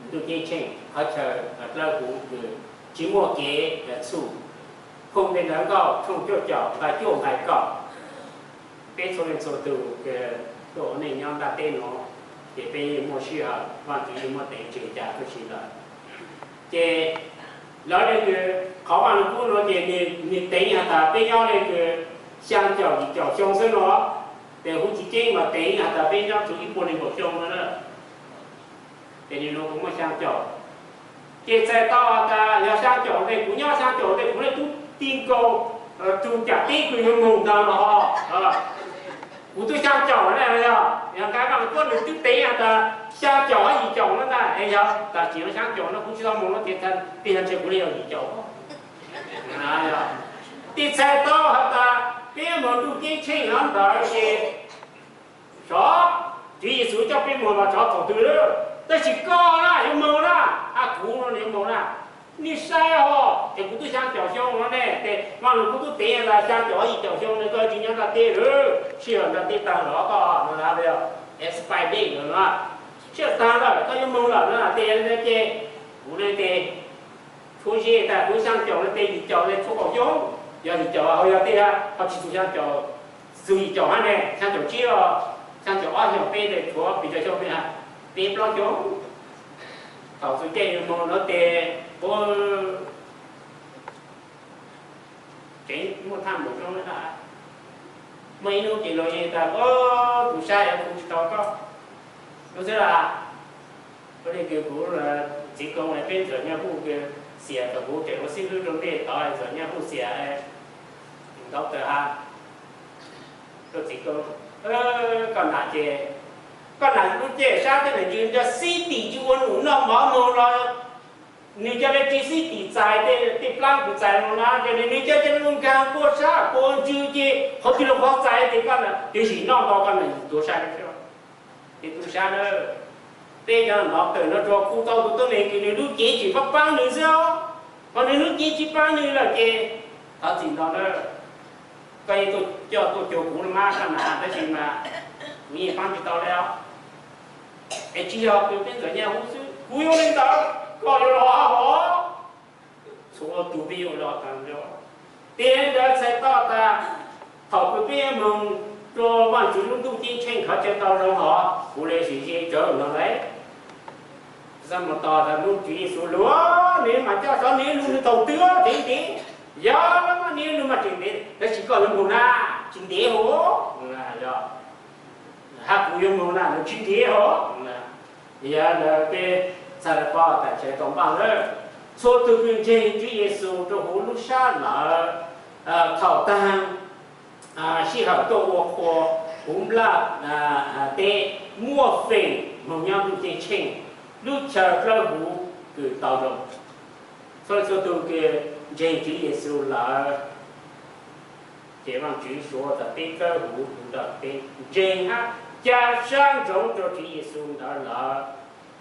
ntuj ceeb tsheej qhov chaw dlawb huv kws tsis muaj kev txhum. Phoo Npe Ntawv Nkauj tshooj cuaj caum nqai cuaj nqai kaum. Peb txhua leej txhua tug kws tuaj ua neej nyob nplaj teb nuav, ces peb yeej muaj sij hawm, Vaajtswv yeej muaj teev tseg cas tuaj si lawm. Ces lawv le kws qhov Vaaj Lug Kub nuav ces nwg teev has tas peb nyob le kws xyaa caum yim caum xyoo xwb no, tes huv tsis ceeb mas teev has tas peb nyob txug ib puas nees nkaum xyoo no na. Ces nwg nuav kuv muaj xyaa caum. Ces txhais tau has tas yog xyaa caum tes kuv nyob xyaa caum tes kuv le tub ti nkaus tug cam teb kws yuav moog ntag los. Kuv tub xyaa caum na, yog, yog nqai Vaaj Lug Kub nwg twb teev has tas xyaa caum hab yim caum no ntag, es yog tas tsis yog xyaa caum no kuv tsis tau moog no ces tej yog ntshe kuv le yog yim caum. Tes txhais tau has tas peb moog ntuj ceeb tsheej no ntawd ces xyov Tswv Yexus coj peb moog los xyov thaum twg lawm, tab sis koj na yuav moog na, a kuv no yuav moog na. Nej saib os, es kuv tub xyaa caum xyoo no ne, tes Vaaj Lug Kub tub teev tas xyaa caum yim caum xyoo no koj tsis nyob nraj teb lawm, sij hawm nraj teb taag los koj no na, expire date lawm no, sij hawm taag lawm koj yuav moog lawm no, tes yog li ntawd ces kuv le tes tshuab zeb tas kuv xyaa caum le tes yim caum le tshuav kaum xyoo, yog yim caum ho yog tej ho tsis txug xyaa caum, txug yim caum hab ne, xyaa caum tsib los, xyaa caum ob xyaa caum peb tes tshuav pes tsawg xyoo ne, peb plaub xyoo. Thaum txug caij yuav moog no tes, tseem muaj thaaj npaum zoo na. Muaj ib hnub ces luag yeej tas, tus sab yog kuv tsis tau koj, no xwb las. Ua le kws kuv txiv koob peb ntxawm Nyiaj Huj kws xiam thaum kuv tseem ua xib hwb rau ntej tod, ntxawm Nyiaj Huj xiam ntau tawm ha. Koj txiv koob, koj nam ces, koj nam lub caij sab tej nam ntsis nrog xib tim tsis ua num noj mov moog los, nws coj le tsis xib tim txais tej plaab kws txais moog na, ces nws coj coj le ua nkaag kua sab kua ntswg ces qhov twg los qhov txais ces koj nam twb tsis noj ntau koj nam tuav sai. Ces tub sab na, peb cov nov tawm no rua kuv tau tus tuab neeg kws nws lub cev tseem paab paab nws xwb os, ho nws lub cev tsis paab nws lawm ces thov txim ntau na. Koj yeej tuaj coj tuaj cuag kuv los mas koj nam, tab sis mas kuv yeej paab tsis tau le os. Es tsis yog kws peb ntxawm Nyiaj Huj xwb, kuv yuav le ntawd, koj yuav los hov. Txhua tus peb yuav los taag nrho. Ces ntawd txhais tau tas thaum kws peb moog rua Vaajtswv lub ntuj ceeb tsheej qhov chaw tau zoo hov, kuv le sim ze tsawv no lawm. Xav mus tos lub Tswv Yexus lug, nws mas coj xyov nws lug nws thaum twg tseem ntev, yog lub mas nws lug mas tseem ntev, tab sis koj yuav mus na, tsis ntev hos. Hab kuv yuav mus na, nws tsis ntev hos. Yog ntawd peb txhaj le paub tas tsev tau npaj lawm. Txhua tug kws ntseeg Tswv Yexus rua huv lub sab lawm, thaum taag sij hawm tuaj ua qhua huv nplaj teb, muaj feem moog nyob ntuj ceeb tsheej, lub chaw dlawb huv kws tau zoo. Txhua tug kws ntseeg Tswv Yexus lawm, ces Vaajtswv suav tas peb dlawb huv huv ntawm peb ntseeg hab ca sab ntsoov rua Tswv Yexus ntawd lawm,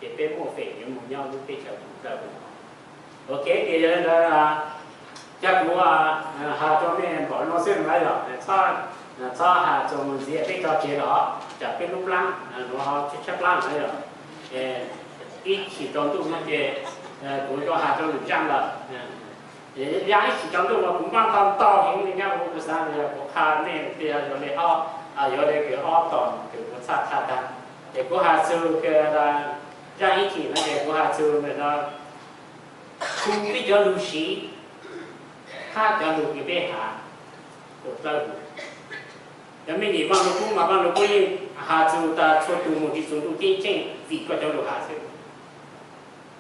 ces peb muaj feem yuav moog nyob lub teb chaws dlawb huv. Ok, ces yog le ntawd, ca kuv has rua mej npaum nuav xwb na yog, txhob has txug ntxiv peb tso tseg los, tsam peb lub plaab nuav tshaib tshaib plab na yog, ib chim tsaus ntuj no ces kuv yuav has rua lwm zaaj lawm. Yaam ib chim tsaus ntuj mas kuv npaj ntau ntau heev le, nyob huv kuv xaav yog kuv qha mej tias yog le, yog le kws ob tom kws kuv txhaj qha taag, ces kuv has txug zaaj ib chim no ces kuv has txug ntawm no, khu peb cov lug siv hab cov lug kws peb has ua dlawb huv. Cov mej nyam Vaaj Lug Kub mas Vaaj Lug Kub yeej has txug tas txhua tug moog tsi txug ntuj ceeb tsheej vim koj cov lug has xwb.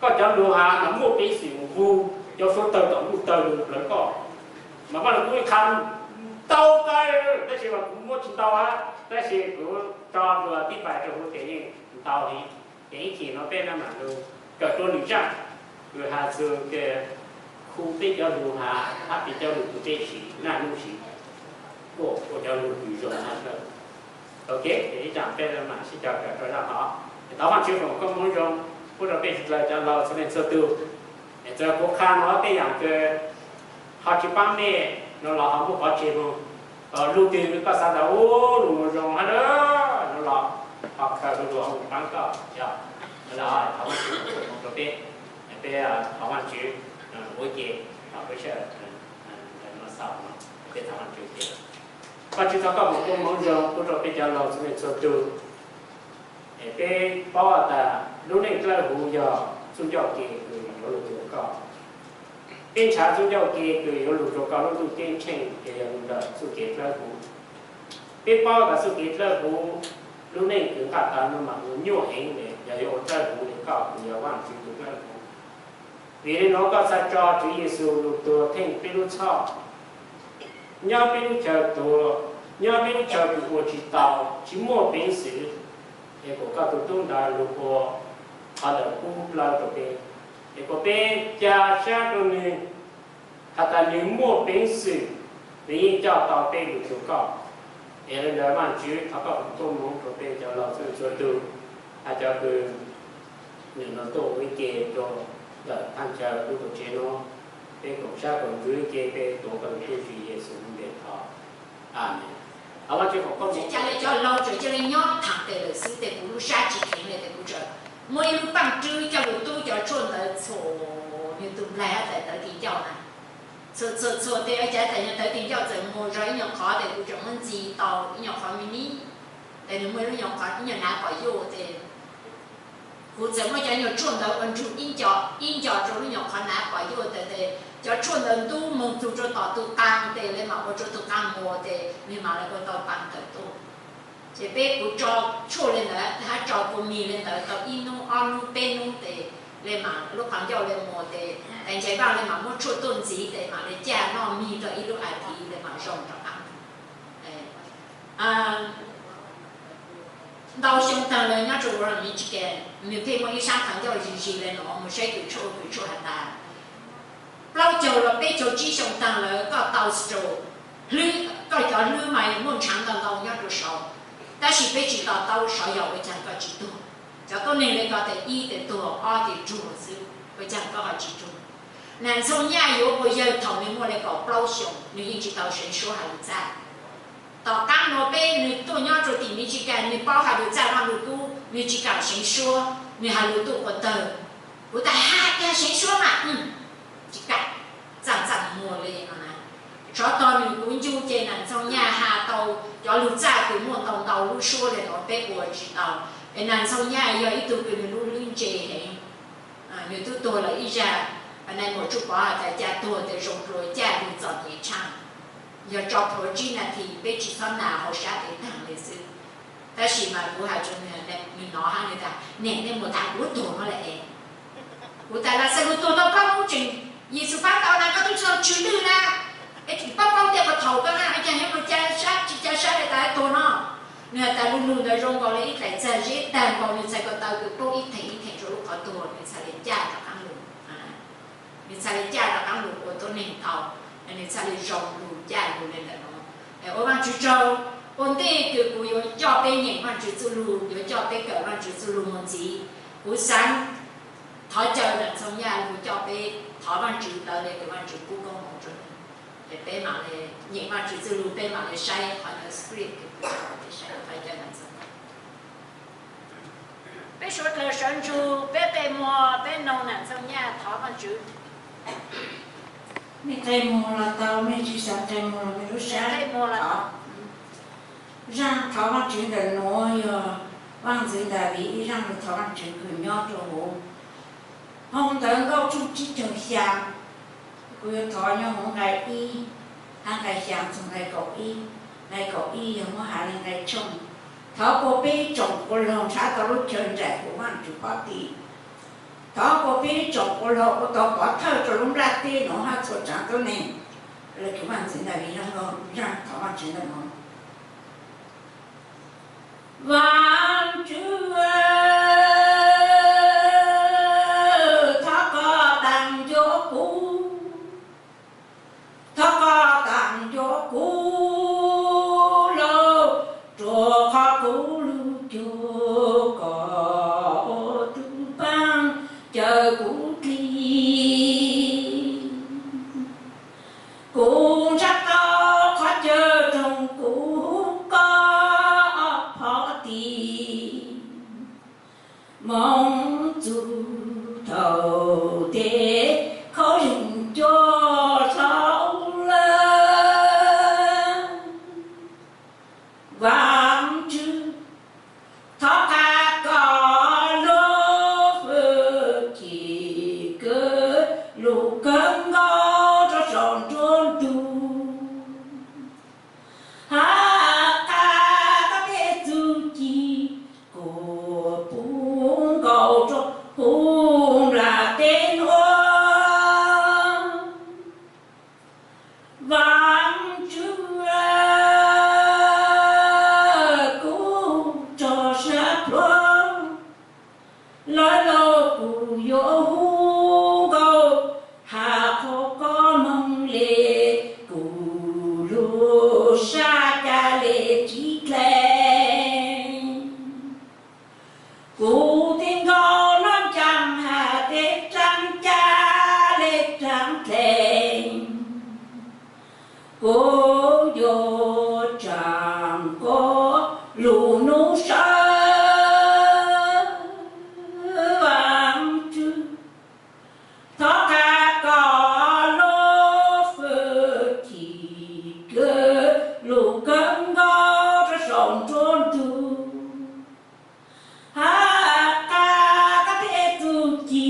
Koj cov lug has mas muaj peev xwm vug cov suav tawg tom ntuj tawg lug plawv koj. Mas Vaaj Lug Kub qha ntau kawg, tab sis mas kuv muab tsi ntau hab, tab sis kuv tso dlua tib pais rua huv ces yeej ntau heev. Ces ib chim no peb na mam lug kawm rua lwm zaaj kws has txug kws khu peb cov lug has hab peb cov lug kws peb siv naj nub siv kuas ua cov lug kws zoo hab. Ok, ces ib zaaj peb mam sib cog kawm rua zaaj hov. Thov Vaajtswv foom koob hmoov zoo pub rua peb sawv dlawg cov laug txhua leej txhua tug. Es txawm kuv qha nuav tej yaam kws ho tsi paab mej no los ho muab pov tseg moog. Lug twg koj xaav tas ub lug zoo hab no los ho khaws lug lug ho paab koj yog. Thov Vaajtswv foom koob hmoov rua peb, peb thov Vaajtswv ua ke, thov peb sawv daws no xaus no, peb thov Vaajtswv ke. Vaajtswv thov koj foom koob hmoov zoo pub rua peb cov laug txhua leej txhua tug. Es peb paub tas lub neej dlawb huv yog txuj ncauj ke kws yuav lug rua koj. Peb nrhav txuj ncauj ke kws yuav lug rua koj lub ntuj ceeb tsheej ces yog lug ntawm txuj kev dlawb huv. Peb paub tas txuj kev dlawb huv, lub neej kws nqaj tag no mas ua nyuaj heev le, yog yuav ua dlawb huv le koj kws yog Vaajtswv tus dlawb huv. Vim le nuav koj txhaj tso Tswv Yexus lug tuag theej peb lub txhoj, nyob peb lub chaw tuag, nyob peb lub chaw kws ua tsi tau, tsi muaj peev xwm, es kuas koj tus tub ntawd lug ua qhov ntawm kub dlawb rua peb, es kuas peb ca sab rua nwg, has tas nwg muaj peev xwm, nwg yeej coj tau peb lug rua koj. Es le ntawd Vaajtswv thov koj foom koob hmoov rua peb cov laug txhua leej txhua tug, hab cov kws nwg no tuaj ua ib ke rua ntawm thaaj chaw lub tuam tsev nuav, peb koom sab koom ntsws ib ke peb tuav koj tus tub Tswv Yexus lub npe thov. Amees. Thov Vaajtswv foom koob hmoov. Ca le cov laug tseem ca le nyob thaam tes lawm xwb tes kuv lub sab tsi kheev le tes kuv tseem muaj ib lub paaj rwb coj lug tub cov tshuaj ntawd txhuam nwg tug nplaig hab tawv tis ncauj na. Txhuam txhuam txhuam tes ua cas tas nyuag tawv tis ncauj txawm muag zog ib nyuag qhov tes kuv tseem muab ntxig tau ib nyuag qhov me me, tes nwg muaj ib lub nyuag qhov ib nyuag nav pom yuj tes kuv txawm muab cov nyuag tshuaj ntawd ua nrug ib nco, ib nco rua lub nyuag qhov nav pom yuj tes, tes cov tshuaj ntawd ntub moog txug rua tom tug qaa tes le mam ua rua tug qaa muag tes nwg mam le ua tau qaa tawm tuaj. Ces peb kuv tso tshuaj le ntawd hab tso kua mis le ntawd tau ib nub ob nub peb nub tes le mam lub qhov ncauj le muag tes, tes Nchaiv Vaaj le mam muab tshuaj tuaj ntxiv tes mam le caj noj mig rua ib lub a thiv le mam zoo rov qab. Ntau xyoo taag lawm nyob rua Michigan, nwg pheej muaj ib sab qhov ncauj zig zig le nuav, mus saib kws tshuaj, kws tshuaj has tas plaub caug los peb caug tsib xyoo taag lawm koj tau stroke, koj cov hlwb mas muaj nrhav ntau ntau nyob rua saud, tab sis peb tsi to taub saud yog ua caag koj tsi tuag. Cov tuab neeg le koj tes ib tes tuag, ob tes raug xwb, ua caag koj ho tsi raug. Nas Ntxhoo Nyaj yuav ua yawg thaum nwg muaj le kaum plaub xyoos, nwg yeej tsi tau seev suab has lug txaj. Tom qaab nuav peb nwg tuaj nyob rua tim Michigan, nwg paub has lug txaj Vaaj Lug Kub, nwg tsi kaam seev suab, nwg has lug tuaj quas tawg. Kuv tas has kag seev suab mas, tsi kaam, txaaj txaaj muag le no na. Tsov tog nwg kuv ncu ces Nas Ntxhoo Nyaj has tau cov lug txaj kws muaj ntau ntau lub suab le nuav peb ua tsi tau. Es Nas Ntxhoo Nyaj yog ib tug kws nwg lub hlwb ntse heev. Nws twb tuag lawm ib zag, nais muam Tsuj Pov has tas cas tuag tes zoo dua caj lug txom nyem tshaj. Yog tso plhuav tsib nas this peb tsis txhob nas hauv sab tes taag le xwb. Tab sis mas kuv has rua nws, nws nov hab nws tas, niam, nej mus tas kuv tuag no lawm es. Kuv tas, Laxalus tuag tau plaub hmo tseem, Yexus pab tau na, koj tub tsis tau tsw lwj na, es paub paub tias puas thaum koj na, cas yuav mus ca sab tsis ca sab le tas tuag no. Nws has tas lu lug ntawd zoo nkaus le ib daim txag zeb tag nkaus, nws txhais ko taw kws poob ib theem ib theem rua lub qhov tuag, nws txhaj le caj rov qaab lug. Nws txhaj le caj rov qaab lug ua tuab neeg tau, nws txhaj le zoo lug caj lug le ntawm no. Es ua Vaajtswv tsaug, ua ntej kws kuv yuav coj peb nyeem Vaajtswv txuj lug, yuav coj peb kawm Vaajtswv txuj lug moog ntxiv, kuv xaav thov caw Nam Ntxhoo Yaj lug coj peb thov Vaajtswv ntawd le kws Vaajtswv pub koob moov rua nws. Es peb mam le nyeem Vaajtswv txuj lug, peb mam le saib qhov ntawd script kws kuv tso peb saib, thov caw Nam Ntxhoo. Peb suav dlawg sawv ntsug, peb qe muag, peb noog Nam Ntxhoo Yaj thov Vaajtswv. Mej qe muag los tau, mej tsis xav qe muag los mej lub sab. Zaaj thov Vaajtswv ntawm nuav yog Vaajntxwv Daviv ib zaaj lug thov Vaajtswv kws nyob rua huv phau ntawv Nkauj Tshooj tsib caug xyaa. Kuv yuav thov nyob huv nqai ib hab nqai xyaa txug nqai kaum ib. Nqai kaum ib yog muab has le nqai tshooj. Thov kuas peb ib tsoom quas laug nrhav tau lub chaw nraim huv Vaajtswv pob tim. Thov kuas peb ib tsoom quas laug ua tau pov thawj rua lub nplaj teb nuav hab txhua tsaav tuab neeg. Le kws Vaajntxwv Daviv zaaj thov Vaajtswv ntawm nuav. Vaajtswv, thov koj taag ncuav kuv, thov koj taag ncuav kuv lauj, rua qhov kuv lug cuag koj ua tug paab cawm kuv dlig. Kuv ntshaw tau qhov cawm roog, kuv hu koj phov tim, moog txug thaum tes khaub zeeg cua hlau lawm. Vaajtswv, thov qab koj lub hwj chim kws lug kawg nkaus rua saum nruab ntug, hab qab koj tej txuj ci kuas puv nkaus rua huv nplaj teb nuav. Vaajtswv, kuv rua sab pluag, lawv lauj kuv yuav hu nkaus, has qhov koj moog le, kuv lug sab ca le tsi dleeg. Kuv tig nkaus noj ncaam has tes raav ca le raav dleeg. Kuv yuav tsaam koj lug nub sawv. Vaajtswv, thov qab koj lub hwj chim kws lug kawg nkaus rua saum nruab ntug, hab qab koj tej txuj ci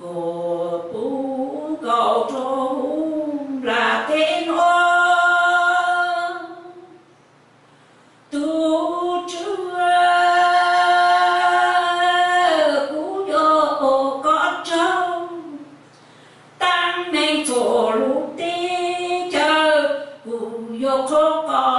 kuas puv nkaus rua huv nplaj teb nuav. Tug Tswv, kuv yuav ua koj tsaug, taag meej txhua lub teb chaws, kuv yuav qhuas koj